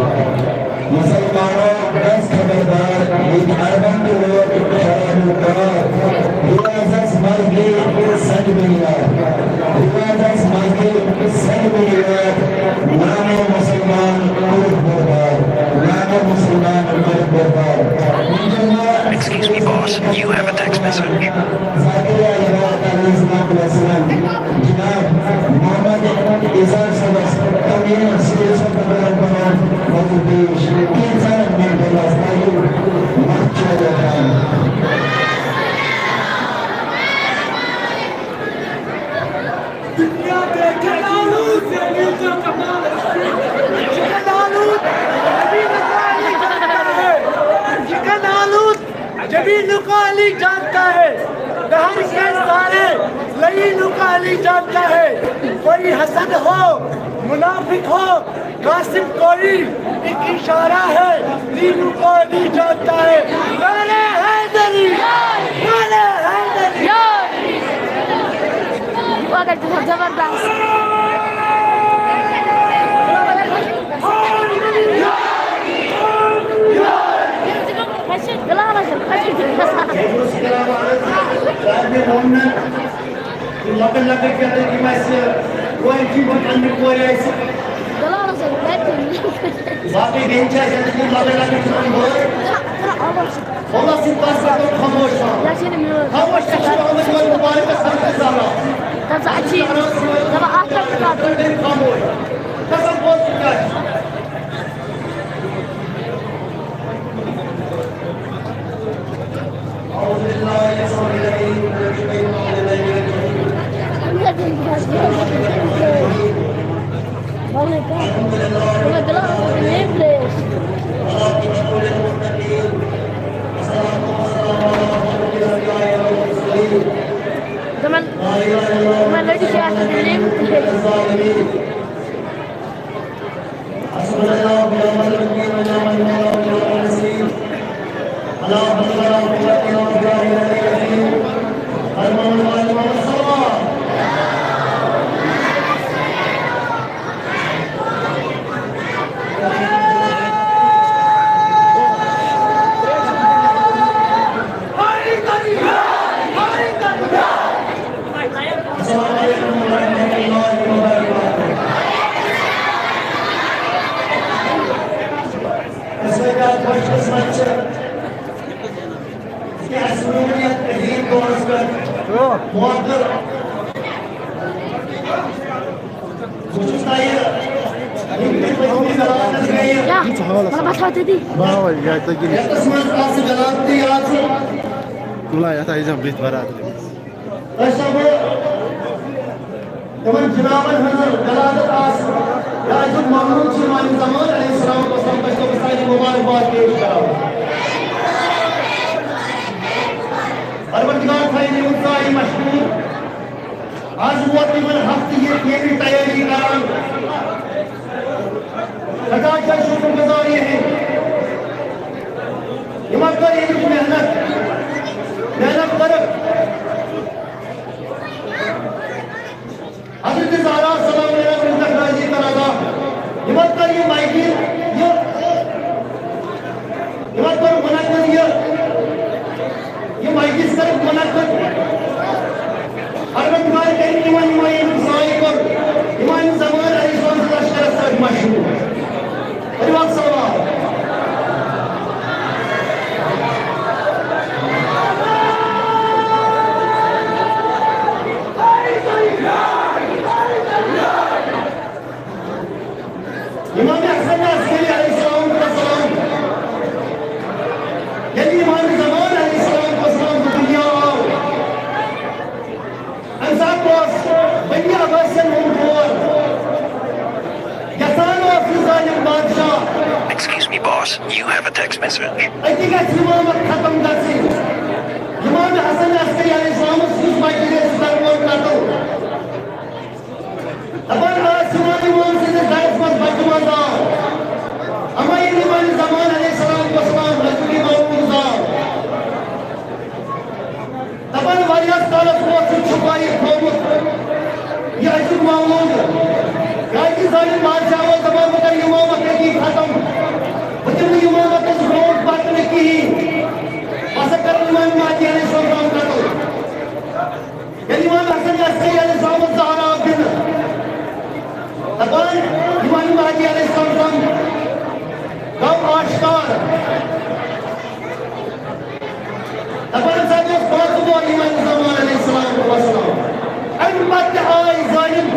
مسلمانوں، گژھ خبردار، ییٚتہِ عربن تہٕ لوک شرارت کار۔ رِوازس مسجد سنگ بنیاد، رِوازس مسجد سنگ بنیاد، نام مسلمان کوٚرُکھ برباد، نام مسلمان کوٚرُکھ برباد۔ Excuse me, boss, you have a text message. ذاکر علی بابا علیہ الصلوۃ والسلام۔ جناب محمد اظہار صٲبس تہٕ میٲنۍ سٹیج پٮ۪ٹھ پروگرام کران وۄنۍ پیش کینٛژن منٹن منٛز تاکہِ وقت چھُ واریاہ کم۔ دنیا دیکھے لالو زینی کا کمال ہے۔ یہ لالو زینی کا کمال ہے۔ یہ لالو جبین کو علی جانتا ہے، دہر کے سارے لعین کو علی جانتا ہے۔ کوئی حسد ہو، منافق ہو، غاصب کوئی، ایک اشارہ ہے، دین کو علی جانتا ہے۔ نعرہ حیدری، نعرہ حیدری۔ واہ، زبردست۔ بِلال حظ چھُ خۄش گژھان۔ ییٚتہِ اوس کَران عرض، طالبِ مومنن، یِم لۄکٕٹۍ لۄکٕٹۍ یَتھ یِم اَسہِ کورِ چھِ، یِمَن پنٛنہِ کورِ آسہِ۔ بِلال حظ چھُ گَرِ تہِ۔ باقٕے بیٚنہِ چھِ اَسہِ، یَتھ یِم لۄکٕٹۍ لۄکٕٹۍ چھِ یِمَن بٲے۔ اللہ سٕنٛدِ پاسہٕ پٮ۪ٹھ خاموش پَہَم۔ یہِ چھِ نہٕ میون۔ خاموش چھِ شاہ احمد یِمَن مُبارکَس سۭتۍ زالان۔ دَپ ژٕ اَتہِ چھِ، دَپان اَتھ پٮ۪ٹھ کَتھ۔ خاموش۔ قسم، بوز ژٕ کیٛاہ چھِ۔ أعوذ بالله السميع العليم من الشيطان الرجيم۔ الحمد لله رب العالمين۔ والصلاة والسلام على أشرف الأنبياء والمرسلين۔ تِمن، لا إله إلا الله تِمن لٔڑکہٕ کیٛاہ چھِ تِم؟ الظالمين۔ حسبنا الله ونعم الوكيل ونعم المولى ونعم النصير۔ ولا حول ولا قوة إلا بالله العلي العظيم۔ اللهم صل على محمد صلوات۔ السلام عليكم ورحمة الله وبركاته۔ أسۍ وٲتۍ آز خۄش قٕسمت چھِ کہِ اَسہِ ووٚن یَتھ عظیٖم دۄہَس پٮ۪ٹھ موقعہٕ۔ بہٕ چھُس تۄہہِ یِم تہِ پٔتمہِ ولادتس گٔیہِ۔ کیٛاہ؟ مطلب، اَتھ واتہِ تی۔ بہٕ ہاوَے، یہِ آسہِ تۄہہِ کِنہٕ؟ یَتَس منٛز آسہٕ ولادتٕے آسہٕ۔ تُلان یَتھ آسہِ زَن بٕتھِ برابر۔ تۄہہِ چھُسا بہٕ تِمن جنابن ہٕنٛز ولادت آسہٕ۔ یہِ آسہِ دیُت مخلوق چھُ امام زمان علیہ السلام، تۄہہِ چھُسو بہٕ سارے مبارکباد پیش کران۔ پروردگار تھایہِ یِمن سارے مشکور۔ آز ووت یِمن ہفتہٕ یہِ ییٚمِچ تیٲری کران۔ خدا چھا شُکر گُزار یِہِنٛد۔ یِمن کٔر ییٚمِچ محنت، محنت کٔرٕکھ۔ حضرت زہرا سلام علیہا رضی اللہ عنہا، یِمن کٔر یہِ مایکہِ، یہِ، یِمن کٔر منعقد یہِ۔ یِم أکِس کٔرِکھ منعقد۔ پروردگار کٔرِنۍ یِمن، یِمن ییٚمیُک ضایع کوٚر، یِمن زمان علی سٕنٛدِس لشکرس سۭتۍ مشہوٗر۔ پٔرِو اکھ صلوات۔ امام حسن عسکری علیہ السلام والسلام، ییٚلہِ امام زمان علیہ السلام والسلام دنیا آو، امہِ ساتہٕ اوس بنی عباسن ہُنٛد دور۔ یژھان اوس یہِ ظٲلِم بادشاہ Excuse me, boss. You have a text message. أتی گژھِ امامت ختم گژھٕنۍ۔ امام حسن عسکری علیہ السلامس یُس بچہِ گژھِ، سُہ کرِ وۄنۍ قتل۔ دپان ٲسۍ یِوان یِمن سٕنٛدِس گرس منٛز بچہٕ منٛز آو۔ اما ییٚلہِ یِمن زمان علیہ السلام والسلام حضرت محمود آو۔ دپان واریاہس کالس اوس یہِ چھپٲیِتھ تھوٚومُت یہِ أزیُک محمود۔ کیازِ ظٲلِم بادشاہ اوس دپان بہٕ کرٕ یِمامت أتی ختم۔ بہٕ دِمہٕ نہٕ یِمامتس برونٛٹھ پکنہٕ کِہیٖنۍ۔ بہٕ ہسا کرٕ یِمام مہدی علیہ السلام قتل۔ ییٚلہِ امام حسن عسکری علیہ السلام زہر آو دِنہٕ، دپان امام مہدی علیہ السلام گوٚو آشکار۔ دپان ہسا اوس پانٛژھ وُہُر امام زمان علیہ السلام وسلام۔ امہِ پتہٕ تہِ آے ظٲلِم،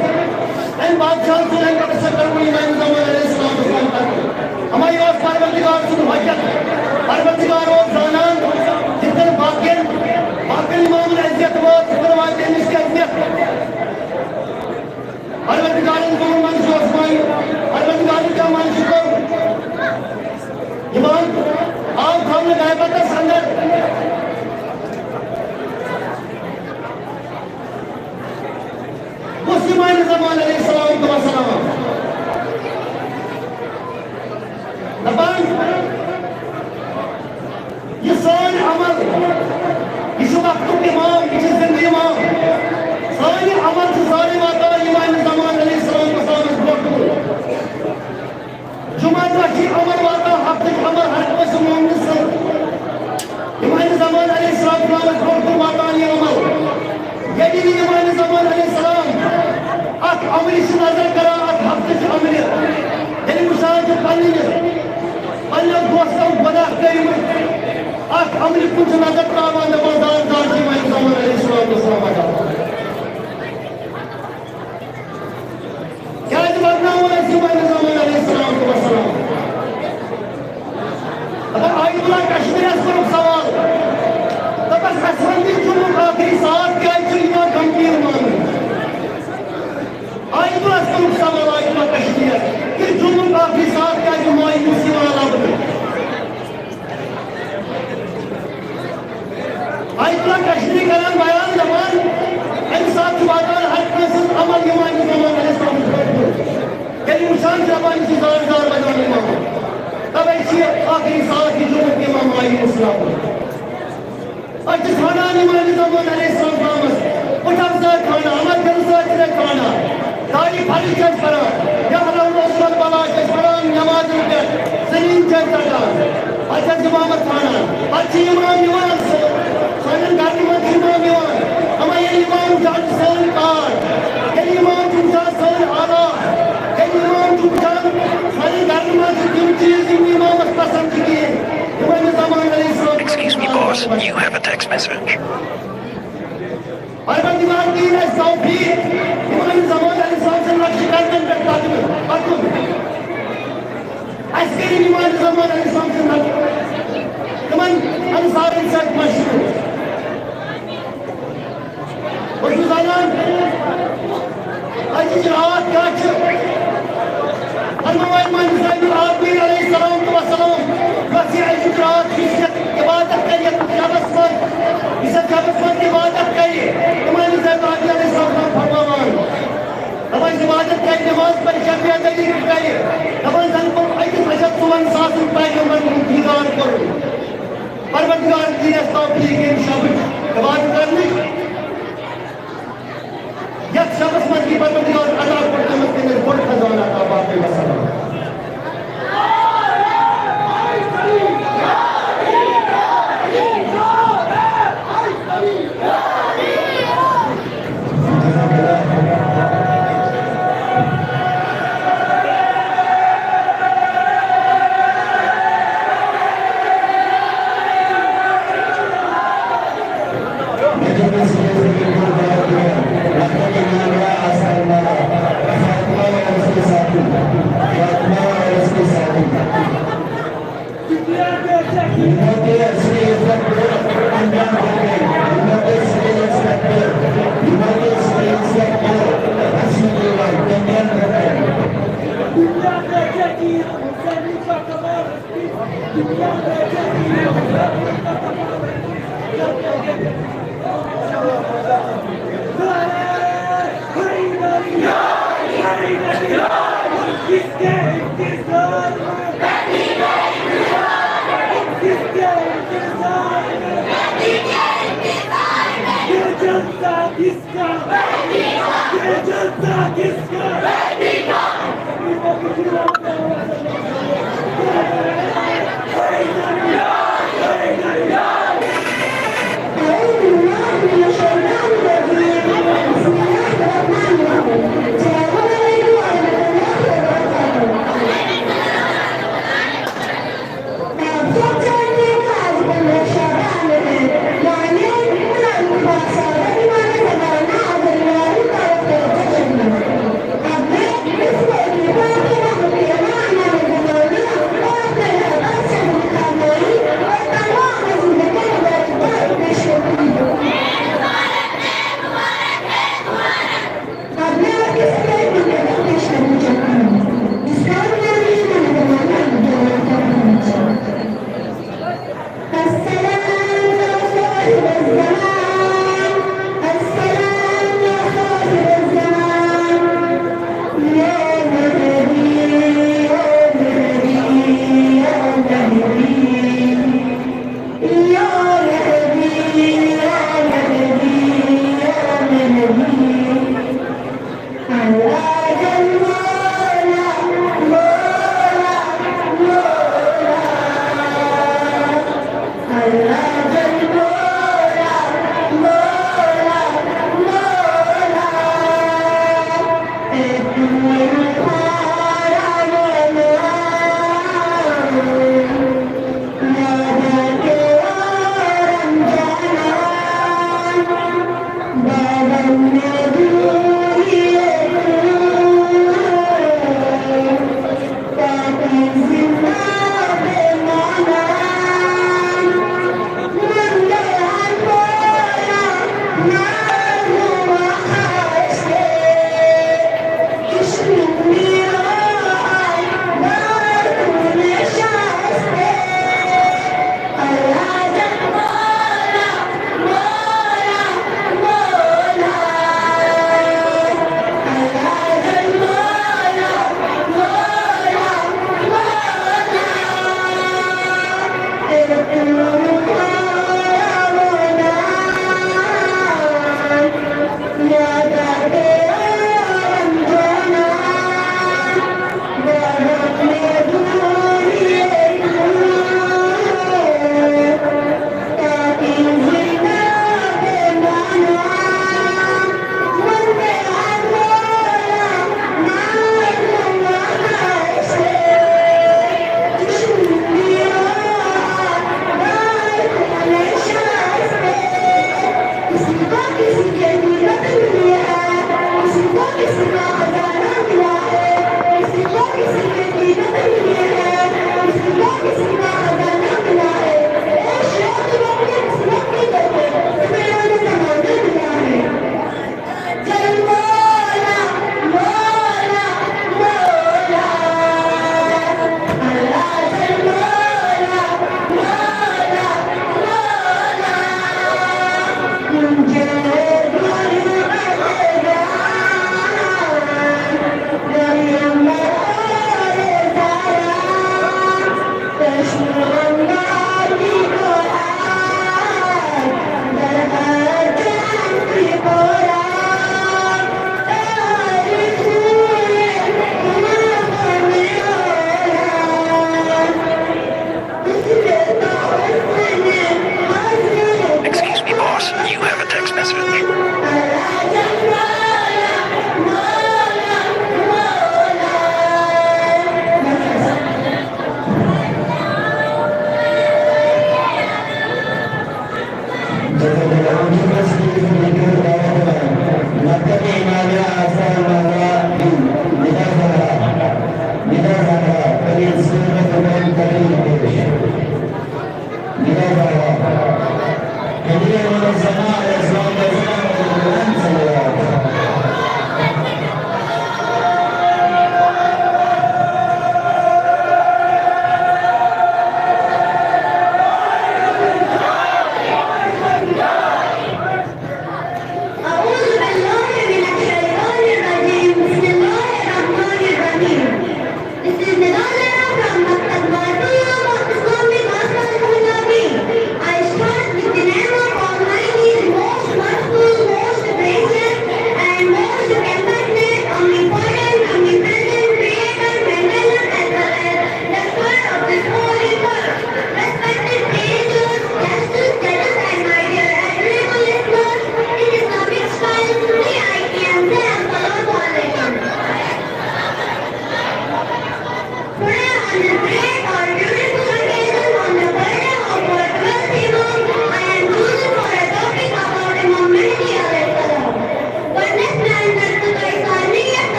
امہِ بادشاہ سُنٛد امہِ پتہٕ ہسا کٔر وۄنۍ امام زمان علیہ السلام وسلام قتل۔ اما یہِ اوس پروردگار سُنٛد حجت۔ پروردگار اوس زانان، یِتھ کٔنۍ باقین، باقین امامن اذیت وٲژ، یِتھ کٔنۍ واتہِ أمِس تہِ اذیت۔ پروردگارن کوٚر منظور عثمان، پروردگارن کیا منظور کوٚر؟ امام آو تھاونہٕ غیبتس اندر۔ بہٕ اوسُس یِوان زمان علیہ السلام تہٕ وسلام۔ دَپان، یہِ سٲنۍ عمل، یہِ چھُ وقتُک اِمام، یہِ چھُ زِندٕ اِمام۔ سٲنۍ عمل چھِ سارے واتان یِوان زمان علیہ السلام وسلامس برونٛہہ کُن۔ جمعہ دۄہ چھِ یہِ عمل واتان، ہفتٕچ عمل ہر کٲنٛسہِ مومنہٕ سٕنٛز۔ امام زمان علیہ السلام برونٛہہ کُن واتان یہِ عمل۔ ییٚلہِ نہٕ امام زمان علیہ السلام اتھ عملہِ چھِ نظر کران، اتھ ہفتٕچ عملہِ، ییٚلہِ وٕچھان چھِ پننہِ، پننٮ۪و دوستو گۄناہ کٔرمٕتۍ، اتھ عملہِ کُن چھِ نظر تراوان، دپان، زان زان چھِ امام زمان علیہ السلام وسلام واتان۔ کیازِ بدناوان ٲسۍ یِم امہِ زمانہٕ علیہ السلام تہٕ وسلام؟ دَپان، آیت اللہ کشمیٖرس کوٚرُکھ سوال، دَپس، اَسہِ وَن تہِ جمعُک ٲخری ساعت کیازِ چھُ یِوان غمگیٖن ماننہٕ؟ آیت اللہس کوٚرُکھ سوال، آیت اللہ کشمیٖرس، کہِ جمعُک ٲخری ساعت کیازِ چھُ مایوس یِوان لبنہٕ؟ آیت اللہ کشمیٖری کران بیان، دَپان، اَمہِ ساتہٕ چھُ واتان ہر کٲنٛسہِ ہُنٛد عمل یِوان یہِ زمان علیہ السلام چھُ پٔرمُت۔ ییٚلہِ وٕچھان چھِ، دَپان، یہِ چھُ زار زار بَنان اِمام۔ تَوَے چھِ یہِ ٲخری ساعت یہِ جمعُک اِمام آیہِ اِسلام۔ أسۍ چھِ ژھانٛڈان یِم علی زمان علیہ السلام، پُٹھ افزار ژھانٛڈان، اَما دِلہٕ سۭتۍ چھِ أسۍ ژھانٛڈان۔ تاریخ فرض چھِ أسۍ پَران، یا علاوہ عثمان بلا چھِ أسۍ پَران، نمازَن پٮ۪ٹھ زٔمیٖن چھِ أسۍ ژَٹان۔ پَتہٕ چھِ أسۍ اِمامَت ژھانٛڈان، پَتہٕ چھِ اِمام یِوان، سٲنٮ۪ن گَرَن منٛز چھِ اِمام یِوان۔ اَما ییٚلہِ اِمام وٕچھان چھِ سٲنۍ کارڈ، ییٚلہِ اِمام چھُ وٕچھان سٲنۍ حالات، ییٚلہِ اِمام چھُ وٕچھان سانٮ۪ن گَرَن منٛز چھِ تِم چیٖز، یِم نہٕ اِمامَس پَسنٛد چھِ کِہیٖنۍ۔ یِم أمِس زمان علیہ السلام Excuse me, boss. You have a text message. پروردگار دِیِن اَسہِ توفیٖق، یِمَن زمان علیہ السلام سٕنٛدۍ نقشہِ قدمن پٮ۪ٹھ پَکُن، پَکُن۔ اَسہِ کٔرِن یِمَن زمان علیہ السلام سٕنٛدۍ نقشہِ، تِمَن اَنصارَن سۭتۍ مشہوٗر۔ بہٕ چھُس زانان، أزِچ راتھ کیٛاہ چھِ؟ فرماوان امام زین العابدین علیہ الصلوۃ والسلام، یۄس یہِ أزِچ راتھ چھِ، یۄس یَتھ عبادت کرِ، یَتھ شبس منٛز، یُس یَتھ شبس منٛز عبادت کرِ، امام زین العابدین علیہ السلام فرماوان، دَپان، عبادت کرِ، نماز پرِ، شب بیدٲری کرِ، دَپان، زَن کوٚر أکِس لَچھَس ژُوَن ساسَن پیغمبرن ہُنٛد دیٖدار کوٚرُن۔ پروردگار دِیِن اَسہِ توفیٖق ییٚمہِ شبٕچ عبادت کرنٕچ۔ یتھ شبس منٛز یہِ پروردگار عطا کوٚر، تٔمِس، تٔمِس بوٚڑ خزانہٕ عطا۔ باقٕے وسلام۔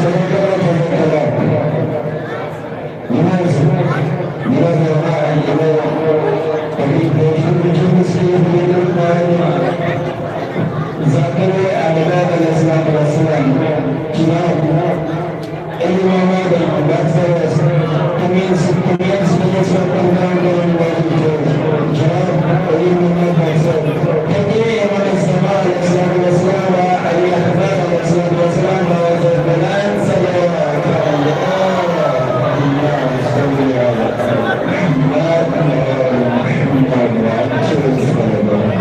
ذاکر اعلیٰ علیہ الصلوۃ والسلام، جناب علی محمد بخش، تمین، تمین سپیس پر پروگرام کرن واجب تھے، جناب علی محمد بخش، تمین امام الزمان علیہ الصلوۃ والسلام و علی اکبر علیہ الصلوۃ والسلام، باوجود بلند صلوات، اللهم صل علی محمد و علی محمد و عجل صلوات.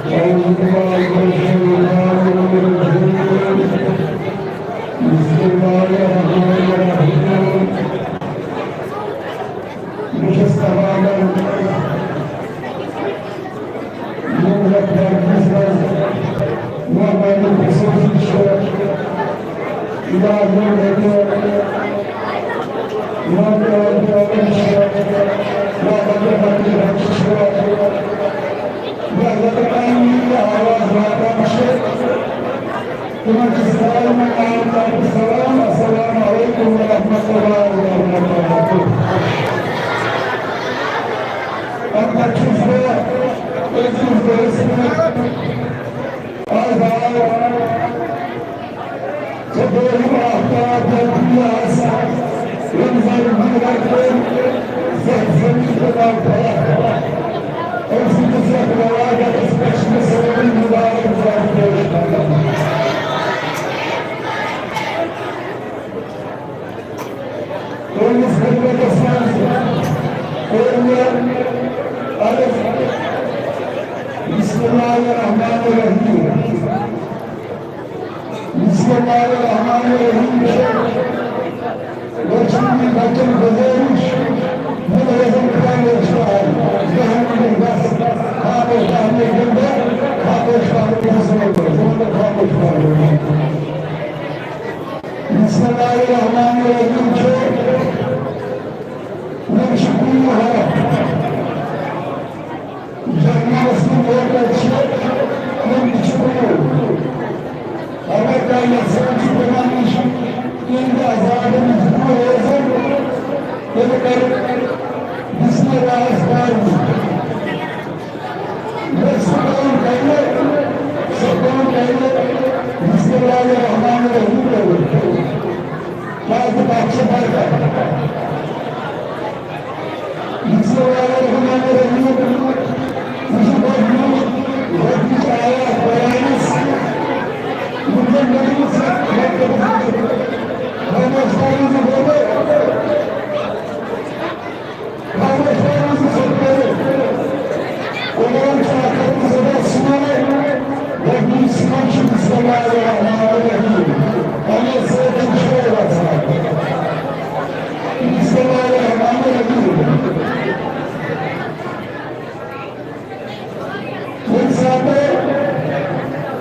أعوذ بالله من الشيطان الرجيم. بسم الله الرحمن الرحيم. بہٕ چھُس تمامن محمد خصوصی چھُ، یا یِم ییٚتہِ محمد چھُ، یا بدر بکری بخش چھُ، یا بدر امین یا آواز واتان چھُ. تِمن چھِ سارنٕے عام طور پٲٹھۍ سلام، السلام علیکم ورحمۃ اللہ وبرکاتہ۔ اَمہِ پتہٕ چھُس بہٕ أزیُک دوست، آز آو ژےٚ دوٚیِم آفتاب یَتھ دُنیاہَس، یِم زَن مُنکر کٔرۍ، زَن زٔمیٖن تہٕ لَو پرٛٮ۪تھ۔ أمۍ سٕنٛدِس یَتھ روایتَس پٮ۪ٹھ چھِ مےٚ سٲری مُبارک باد پیش کران۔ تُہٕنٛدِس خدمتس منٛز کوٚر مےٚ عرض، بسم اللہ الرحمن الرحیم۔ بسم اللہ الرحمن الرحیم چھِ وٕچھِنۍ بچن گُزٲرِش، یِم روزن خاموش پَران، دَہَن مِنٹَن بس خاموش، دَہ مِنٹ دِمہٕ بہٕ خاموش پَرُن، بہٕ وَنہٕ خاموش پَرُن۔ بسم اللہ الرحمن الرحیم چھُ، یِم چھِ کُنوُہ حرف۔ جہنمس منٛز وٲتمٕتۍ چھِ، تِم تہِ چھِ کُنوُہ۔ اگر کانٛہہ یژھان چھُ تِمن نِش تِہنٛدِ عذابہٕ نِش دوٗر روزُن، تیٚلہِ کرِ بسم اللہس پرُن۔ یُس سُہ کٲم کرِ، سُہ کٲم کرِ بسم اللہ الرحمن الرحیم پٔرِتھ۔ کیازِ تَتھ چھِ برکت۔ بسم اللہ الرحمن الرحیم۔ یہِ چھُ گۄڈٕنیُک، گۄڈٕنِچ آیات قرآنس، یِم زَن نبی صلی اللہ علیہ وسلم خاموش پَرنہٕ برونٛہہ، خاموش پَرنہٕ برونٛہہ، قرآن چھُ اکھ ہتھ تہٕ ژۄداہ سورہ، گۄڈٕنِچ سورہ چھِ بسم اللہ الرحمن الرحیم۔ اَمے سۭتۍ چھُ وَسان۔ بسم اللہ الرحمن الرحیم۔ ییٚمہِ ساتہٕ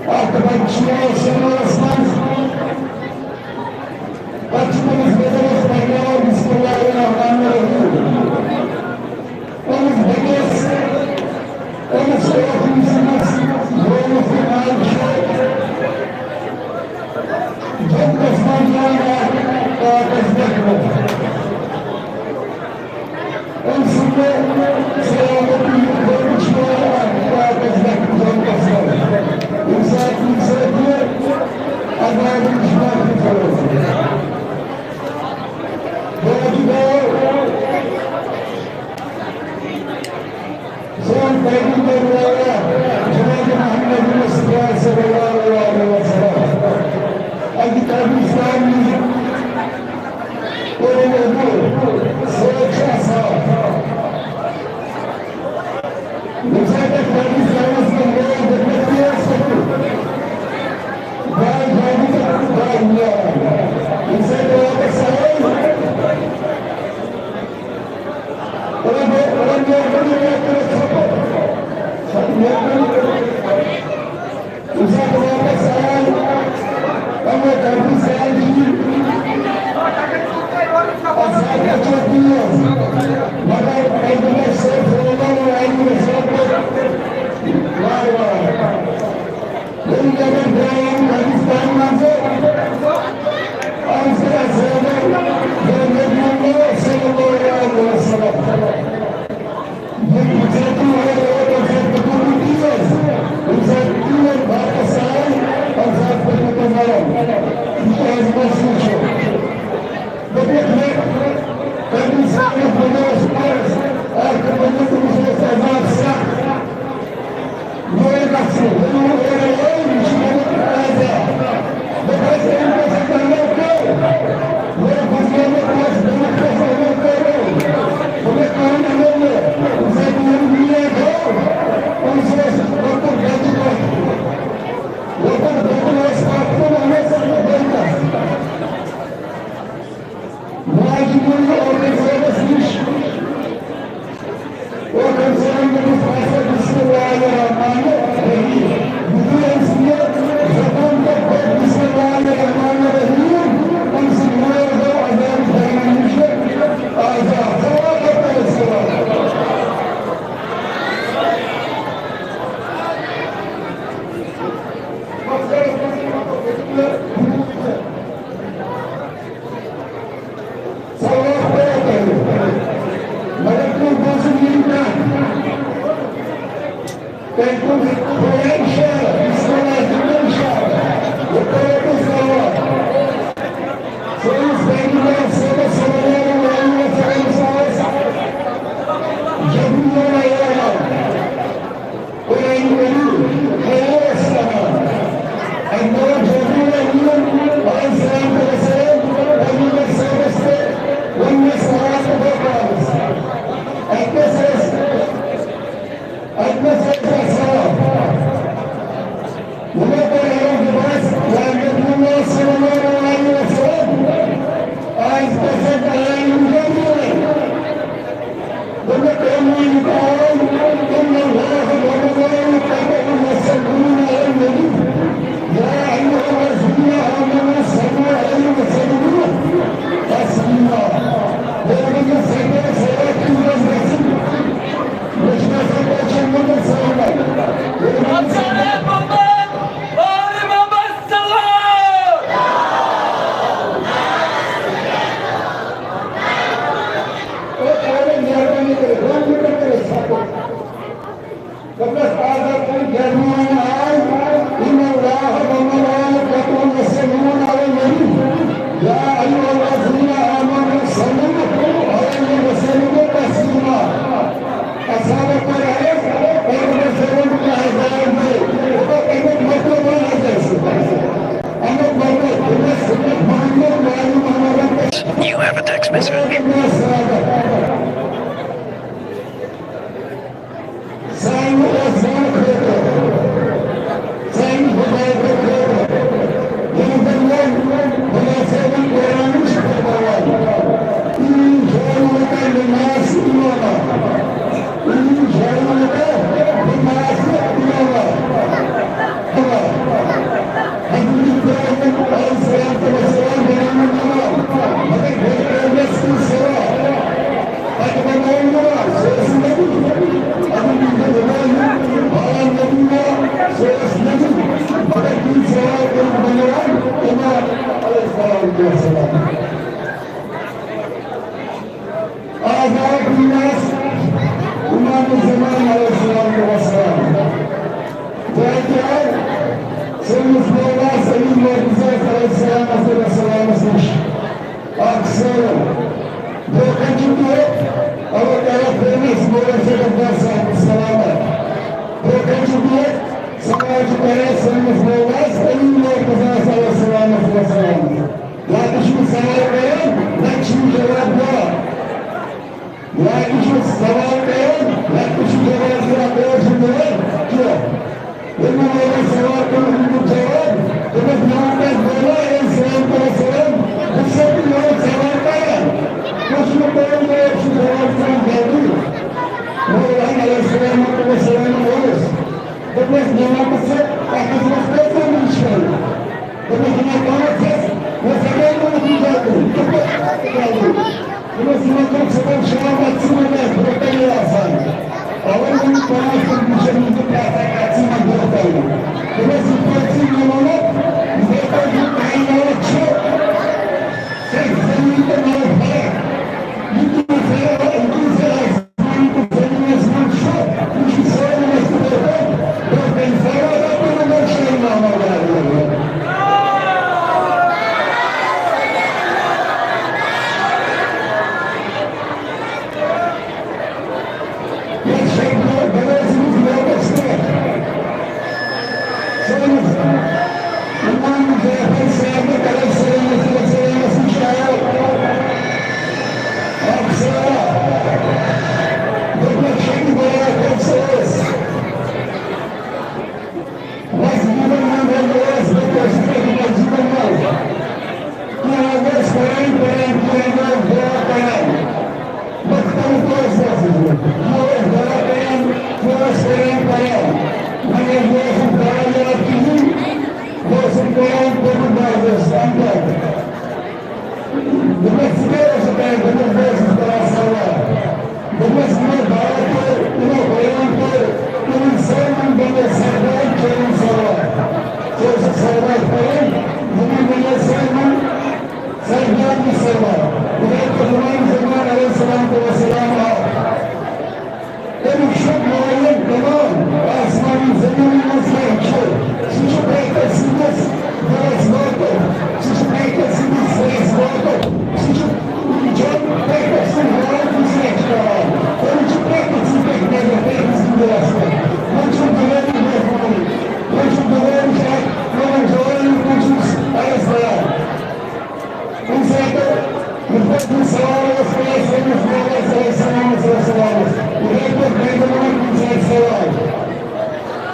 اکھ بچہٕ چھُ یِوان سکوٗلس منٛز، پتہٕ چھِ تٔمِس بزرگس پرناوان بسم اللہ الرحمن الرحیم۔ أمِس بیٚکِس، أمِس چھِ أمِس، أمِس ییٚمِس تہِ ناو چھُ، جنتس منٛز یِوان اکھ کاغذ لیکھنہٕ۔ أمۍ سٕنٛدِ سلامتی خٲطرٕ چھُ یِوان اکھ کاغذ لیکھنہٕ جنتس منٛز۔ ییٚمہِ ساتہٕ، ییٚمہِ ساتہٕ یہِ عذابہٕ نِش معٲفی ژھانٛڈِ۔ باقٕے گوٚو سون پیغمبر والا جناب محمد مصطفیٰ صلی اللہ علیہ وسلم۔ اَکہِ قبرستان نِش کوٚرُن عبور، سۭتۍ چھِ اصحاب۔ ییٚمہِ ساتہٕ اَتھ قبرستانَس منٛز گٔیَس، دوٚپمَس، "یہِ ٲس سکوٗل۔ باے جادی تہٕ باے میار۔" ییٚمہِ ساتہٕ واپس آے، اور بہٕ، اور مےٚ کوٚر، مےٚ کوٚر ژھۄپہٕ۔ مےٚ کوٚر واجب اورکن سان گوٚمُت فیصلہٕ بسم اللہ الرحمن الرحیم۔ یُتھُے أمۍ سٕنٛدِ زبان پٮ۪ٹھ پوٚر بسم اللہ الرحمن الرحیم، أمۍ سٕنٛدۍ مٲلۍ گوٚو عذاب جہنم نِش آزاد۔ صلوات علیہ السلام۔ صلوات پٔرِو تُہۍ۔ مگر تُہۍ بوٗزِو یہِ کَتھ۔ تۄہہِ کوٚر خۄدایَن اِشارٕ، بسم اللہ دیُتمُت اِشارٕ۔ وۄنۍ پٔرِو تُہۍ صلوات۔ سٲنِس پیغمبر صلی اللہ علیہ وسلم اوس جبریل علیہ السلام۔ قرآن کریم، خیال السلام۔ اَمہِ دۄہ جبریل امین علیہ الصلوۃ والسلام پیغمبر صٲبس تہٕ ووٚنمس، راتھ دۄہ پانس۔ اَتہِ نَس ٲسۍ، اَتہِ نَس ٲسۍ اَسہِ سوال۔ یِمو کوٚر عرض، دوٚپمَس، یا نبی اللہ صلی اللہ علیہ وسلم، آز کیٛاہ سا کران یِم جبریل؟ دوٚپُکھ، "اے میٛانہِ قوم، ان اللہ وملائکتہ یصلون علی النبی، یا ایھا الذین آمنوا صلوا علیہ وسلموا تسلیما۔" دوٚپُکھ، یہِ سجدٕ صلوات کِس منٛز گژھِ، مےٚ چھُ باسان، تۄہہِ چھَو مُدر صلوات۔ اور پہلے مہربانی کرے، دو منٹ کرے، سب کو۔ بس آزاد کن گرمان آئے، ان اللہ و ملائکتہ یصلون علی النبی، یا ایھا الذین آمنوا صلوا علیہ وسلموا تسلیما۔ اصحابہ پر آئے، اور وہ سلام کا ہزار میں، وہ ایک مطلب بنا جیسے۔ امیُک مطلب، ییٚلہِ أسۍ محمد وعلی Mohammad You have a text message. سانہِ عزتہٕ خٲطرٕ، سانہِ حفاظتہٕ خٲطرٕ، یِم زَن وۄنۍ خۄدا صٲبَن قرآنٕچ چھِ فرماوان، "إن جعلناك للناس إماما، إن جعلناك للناس إماما۔" حضرت ابراہیم علیہ الصلوۃ والسلام بناوُن امام، مگر گۄڈٕ کٔر مےٚ سُہ سوال۔ پتہٕ بناوُن امام، سُہ اوس نبی۔ حضرت ابراہیم علیہ نبی، سُہ اوس نبی، مگر تِم سوال کٔرِتھ بناوان امام علیہ الصلوۃ والسلام۔ آزاد دین آسہِ امام زمان علیہ الصلوۃ والسلام۔ تاکہِ آو سٲنِس مولا سلیم مرتضیٰ علیہ السلام علیہ السلامس نِش اکھ سٲل۔ برونٛہہ کنہِ چھُ بِہِتھ، اللہ تعالیٰ تھٲوِنَس مولا شیخ عبداللہ صاحب سلامت۔ برونٛہہ کنہِ چھُ بِہِتھ سوال چھُ کران سٲنِس مولا سلیم مرتضیٰ علیہ السلام علیہ السلام۔ نتہٕ چھُنہٕ سوال کران، نتہٕ چھُنہٕ جواب دِوان۔ نتہٕ چھُ سوال کران، نتہٕ چھُ جواب دِوان، تورٕ چھُنہٕ دِوان کینٛہہ۔ ییٚلہِ مےٚ وۄنۍ سوال کوٚر، اَمیُک جواب، دوٚپمَس، "مےٚ ووٚن تۄہہِ مولا علیہ السلام کوٚر سلام، بہٕ چھُسو تۄہہِ یورٕ سوال کران۔ تُہۍ چھِو نہٕ پَران، تُہۍ چھِو جواب دِوان جلدی۔" مولا علیہ السلام کوٚر سلام اوس۔ دوٚپمَس، "مےٚ وَن تہٕ ژٕ، اَتھ منٛز کۭژاہ نِش چھِ؟" دوٚپمَس، "یِمَن پانٛژھ ہَتھ، مےٚ سَتٲے گوٚمُت یہِ جلدی، کِتھ پٲٹھۍ جلدی؟" دوٚپمَس، "یِمَن کوٚر صُبحن شام وقتہٕ ژوٗر گژھِ برٛونٛہہ کَنہِ آسان۔ اَوَے ووٚن پانٛژھ تہٕ وٕچھَن یِم تہٕ پرٛٮ۪تھ اَکھ کَتھ ژٕ یِمَن برٛونٛہہ کَنہِ۔" دوٚپمَس، "یِتھ پٲٹھۍ ژٕ مےٚ ووٚنُتھ، یِتھَے پٲٹھۍ یہِ کائنات چھُ، سُہ زٔمیٖن تہٕ مَرٕد فرق۔ یہِ تہِ فرق، یہِ تہِ فرق۔" سوال اوس کران سٲنِس نبی صلی اللہ علیہ وسلمس، یِتھَے پٲٹھۍ بیت المال کُنہِ جایہِ سوال۔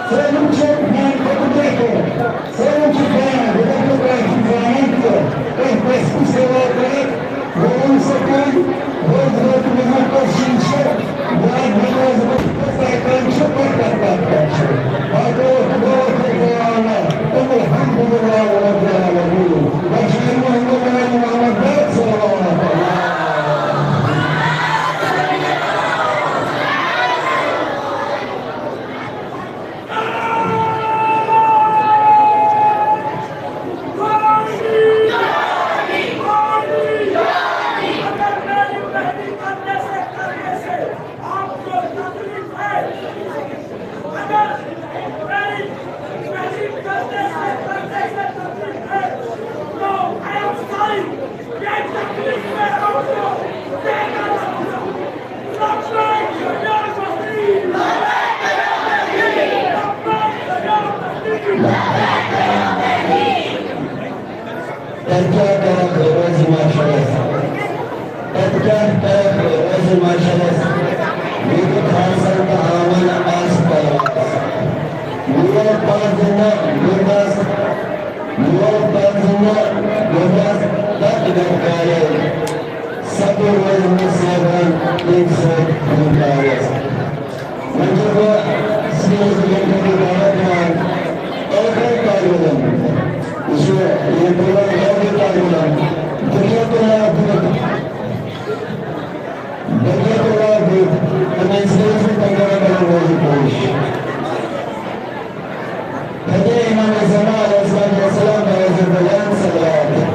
سٲلِم چھِ میٛانہِ خٲطرٕ بہتر۔ سٲلِم چھِ بیان، یِتھَے پٲٹھۍ تۄہہِ چھِو زانان تہِ، تۄہہِ کَسہِ کُس سوال کرِ، بہٕ وَنہٕ سا تۄہہِ، بہٕ حظ ووتُس یِمَن question چھِ، بہٕ حظ وَنہٕ حظ بہٕ کَتھ کَتھ چھِ، پَتہٕ کَتھ کَتھ کَتھ چھِ۔ باقٕے اوس دُعا کٔرِتھ دُعا اَنان، تِمَن الحمدللہ رب العالمین۔ بَچٲیِن وۄنۍ محمد داد صلی اللہ علیہ وسلم۔ تَتہِ کیٛاہ کَرَکھ روزِ محشرَس؟ تَتہِ کیٛاہ کَرَکھ روزِ محشرَس؟ ییٚتہِ کھسَن تہٕ آمَن آس پاس۔ یور پَزِ نہٕ یوٚتَس، یور پَزِ نہٕ یوٚتَس تَتھ گَرٕ کَرٕنۍ۔ سَتہٕ روزِ نہٕ صٲبَن تَمہِ سۭتۍ اِنکارَس۔ وۄنۍ چھُس بہٕ سٹیجَس پٮ۪ٹھ دعوت دِوان ٲخری طالب علم۔ یہِ چھُ یہِ پروگرام ٲخری طالب علم۔ بقیت اللہ بُتھ، بقیت اللہ بُتھ، تِمَن سٹیجَس پٮ۪ٹھ پنٛجاب بناوُن روزِ پیش۔ فتح امام زمان علیہ الصلوۃ والسلام کا عزت بیان صلوات۔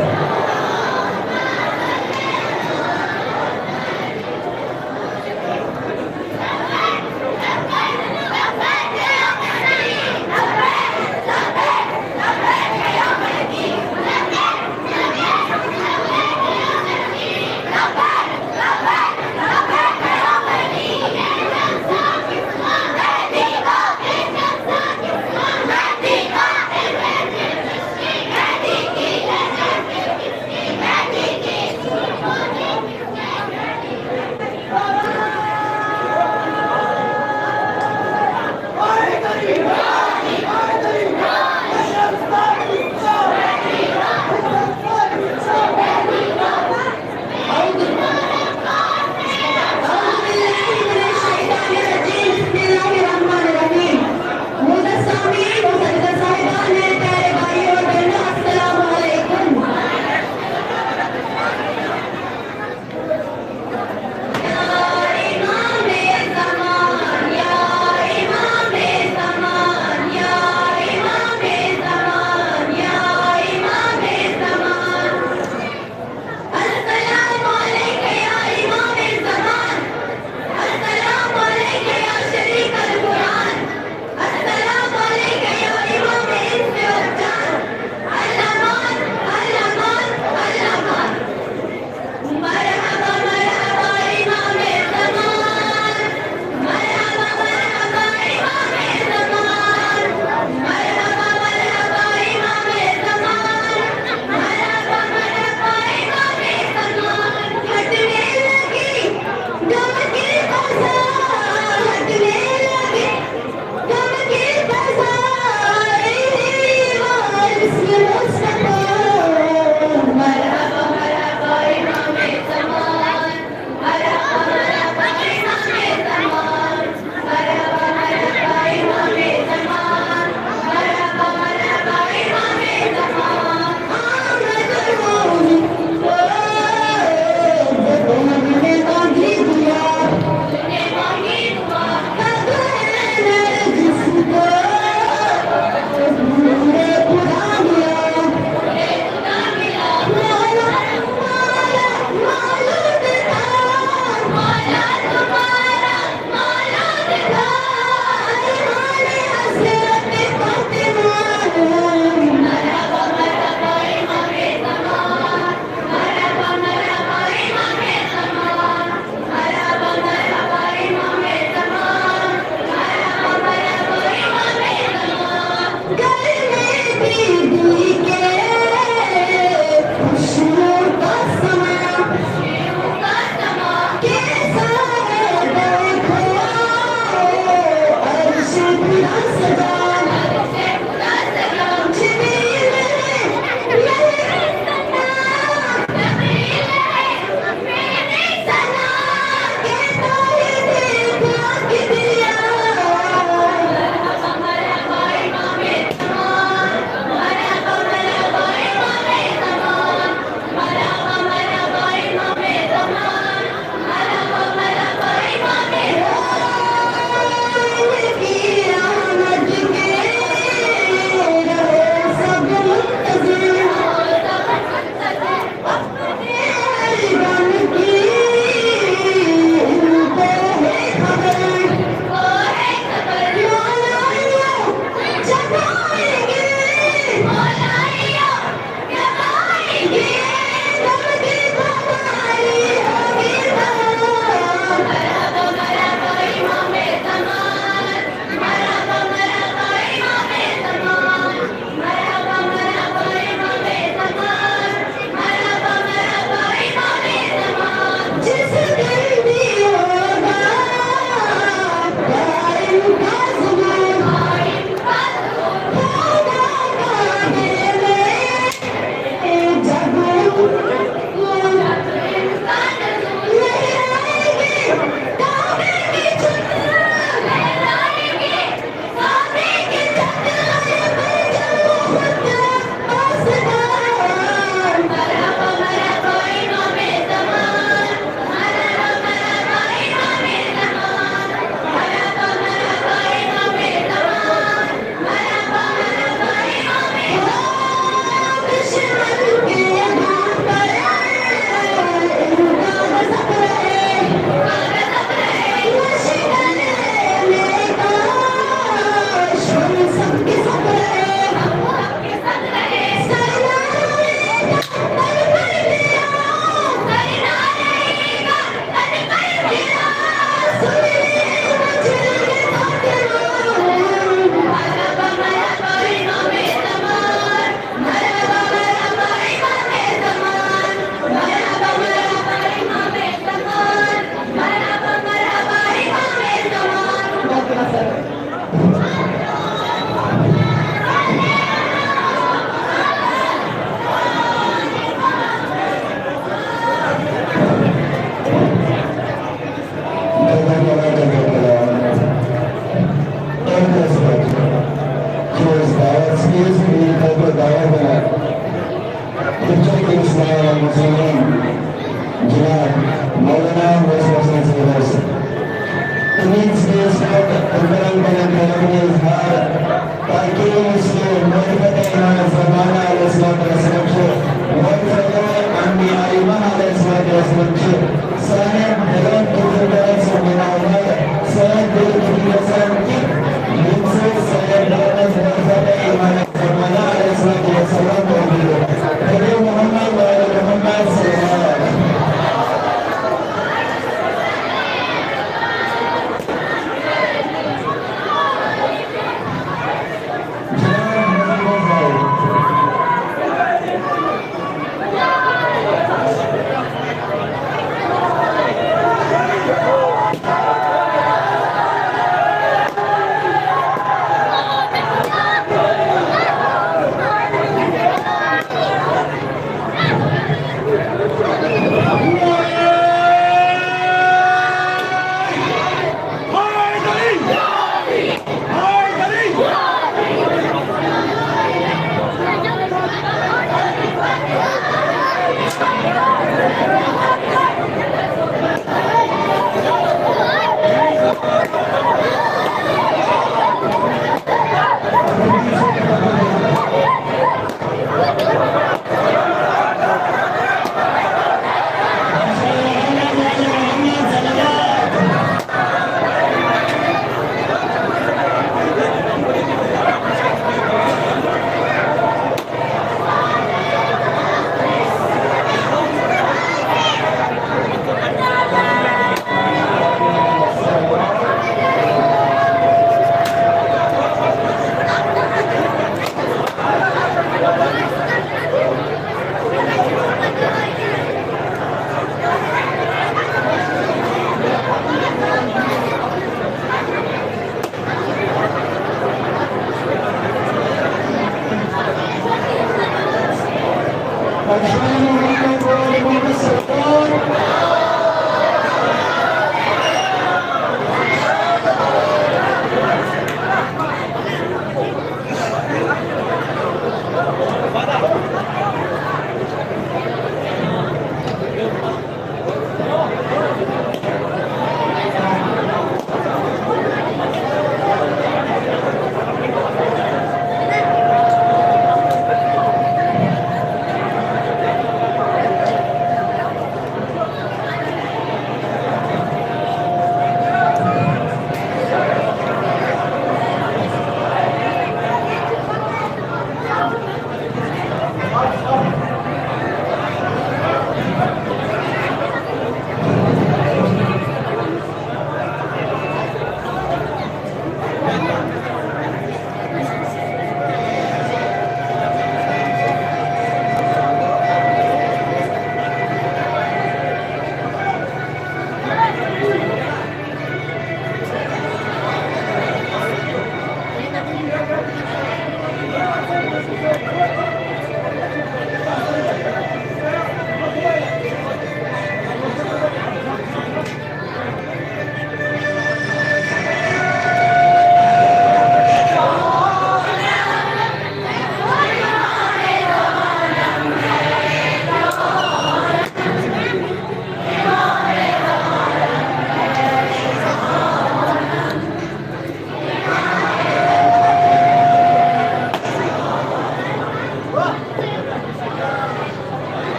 سانٮ۪ن بُزرگن سۭتۍ مِلان وٲلۍ سٲنۍ دِل چھِ یژھان کہِ یِم سۭتۍ سانٮ۪ن بُزرگن سۭتۍ ایمان فرمانا علیہ الصلوۃ والسلام موجود ہو۔ نبی محمد و آل محمد صلی اللہ علیہ وسلم۔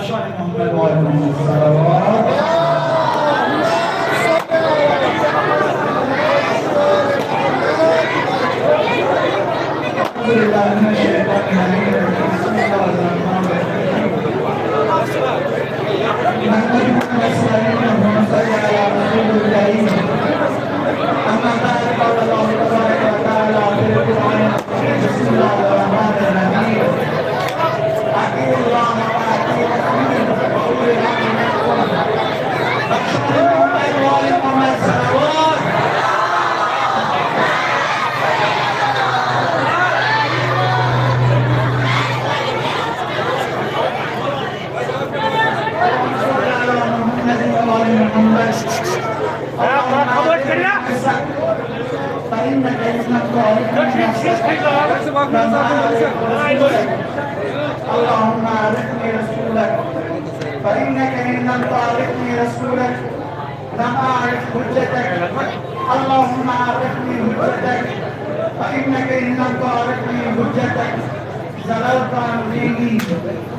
شان محمد و آل محمد صلوات. أعوذ بالله من الشيطان الرجيم. بسم الله الرحمن الرحيم. نحمده ونستعينه ونصلي على رسوله الكريم. أما بعد، قال الله تبارك وتعالى في القرآن العظيم: بسم الله الرحمن الرحيم. أطيعوا الله وأطيعوا الرسول وأولي الأمر منكم. فاشهدوا. أيها الأمة، الصلوات. اللهم صل على محمد وآل محمد. اللهم آتنا نفسك، فإنك إن لم تعرفني نفسك لم أعرف رسولك. اللهم عرفني رسولك، فإنك إن لم تعرفني رسولك لم أعرف حجتك. اللهم عرفني حجتك، فإنك إن لم تعرفني حجتك ضللت عن ديني.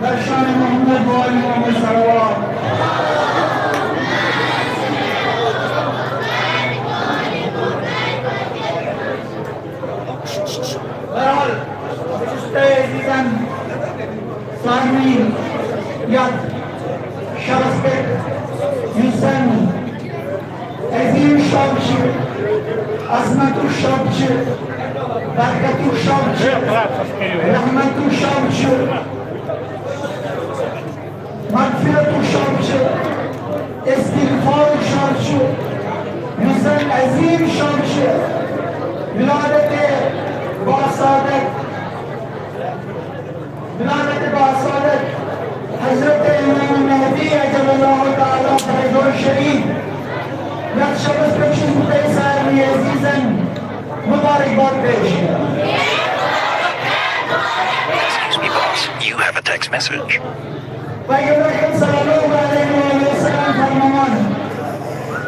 در شان محمد و آل محمد صلوات. بہرحال، بہٕ چھُس تۄہہِ عزیزن سارنٕے یتھ شبس پٮ۪ٹھ، یُس زن عظیم شب چھُ، عظمتُک شب چھُ، برکتُک شب چھُ، رحمتُک شب چھُ، مغفرتُک شب چھُ، استغفارُک شب چھُ، یُس زن عظیم شب چھُ، ولادت باسعادت، ولادت باسعادت حضرت امام مہدی عجل اللہ تعالیٰ فرجہ الشریف۔ یتھ شبس پٮ۪ٹھ چھُس بہٕ تۄہہِ سارنٕے عزیزن مبارکباد پیش کران۔ Excuse me, boss. You have a text message. پیغمبر اکرم صلی اللہ علیہ وآلہ وسلم فرماوان،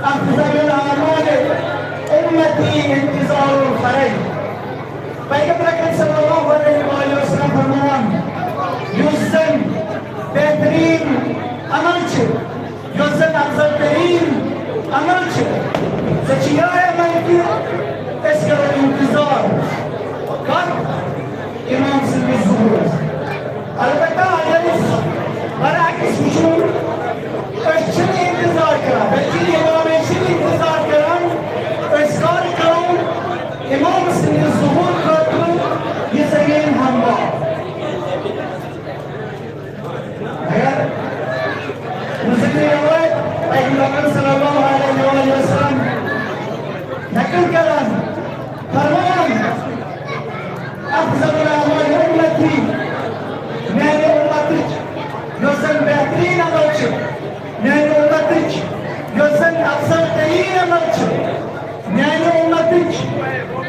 افضل الاعمال امتی انتظار الفرج۔ پیغمبر اکرم صلی اللہ علیہ وآلہ وسلم فرماوان، یُس زن بہترین عمل چھُ، یُس زن افضل ترین عمل چھُ، سُہ چھُ یِہوٚے عمل کہِ أسۍ کرو انتظار۔ کتھ؟ امام سٕنٛدِس ظہوٗرس۔ البتہ اگر أسۍ برعکس وٕچھو، أسۍ چھِنہٕ انتظار کران، بلکہِ امام چھِنہٕ انتظار کران، أسۍ کر کرو امام سٕنٛدِ ظہوٗر خٲطرٕ یہِ زمین ہموار۔ مگر مسلم روایت پیغمبر صلی اللہ علیہ وآلہ وسلم نقل کران، فرمان، افضل الاعمال امتی، میانہِ امتٕچ یۄس زن بہترین عمل چھِ، میانہِ امتٕچ یۄس زن افضل ترین عمل چھِ، میانہِ امتٕچ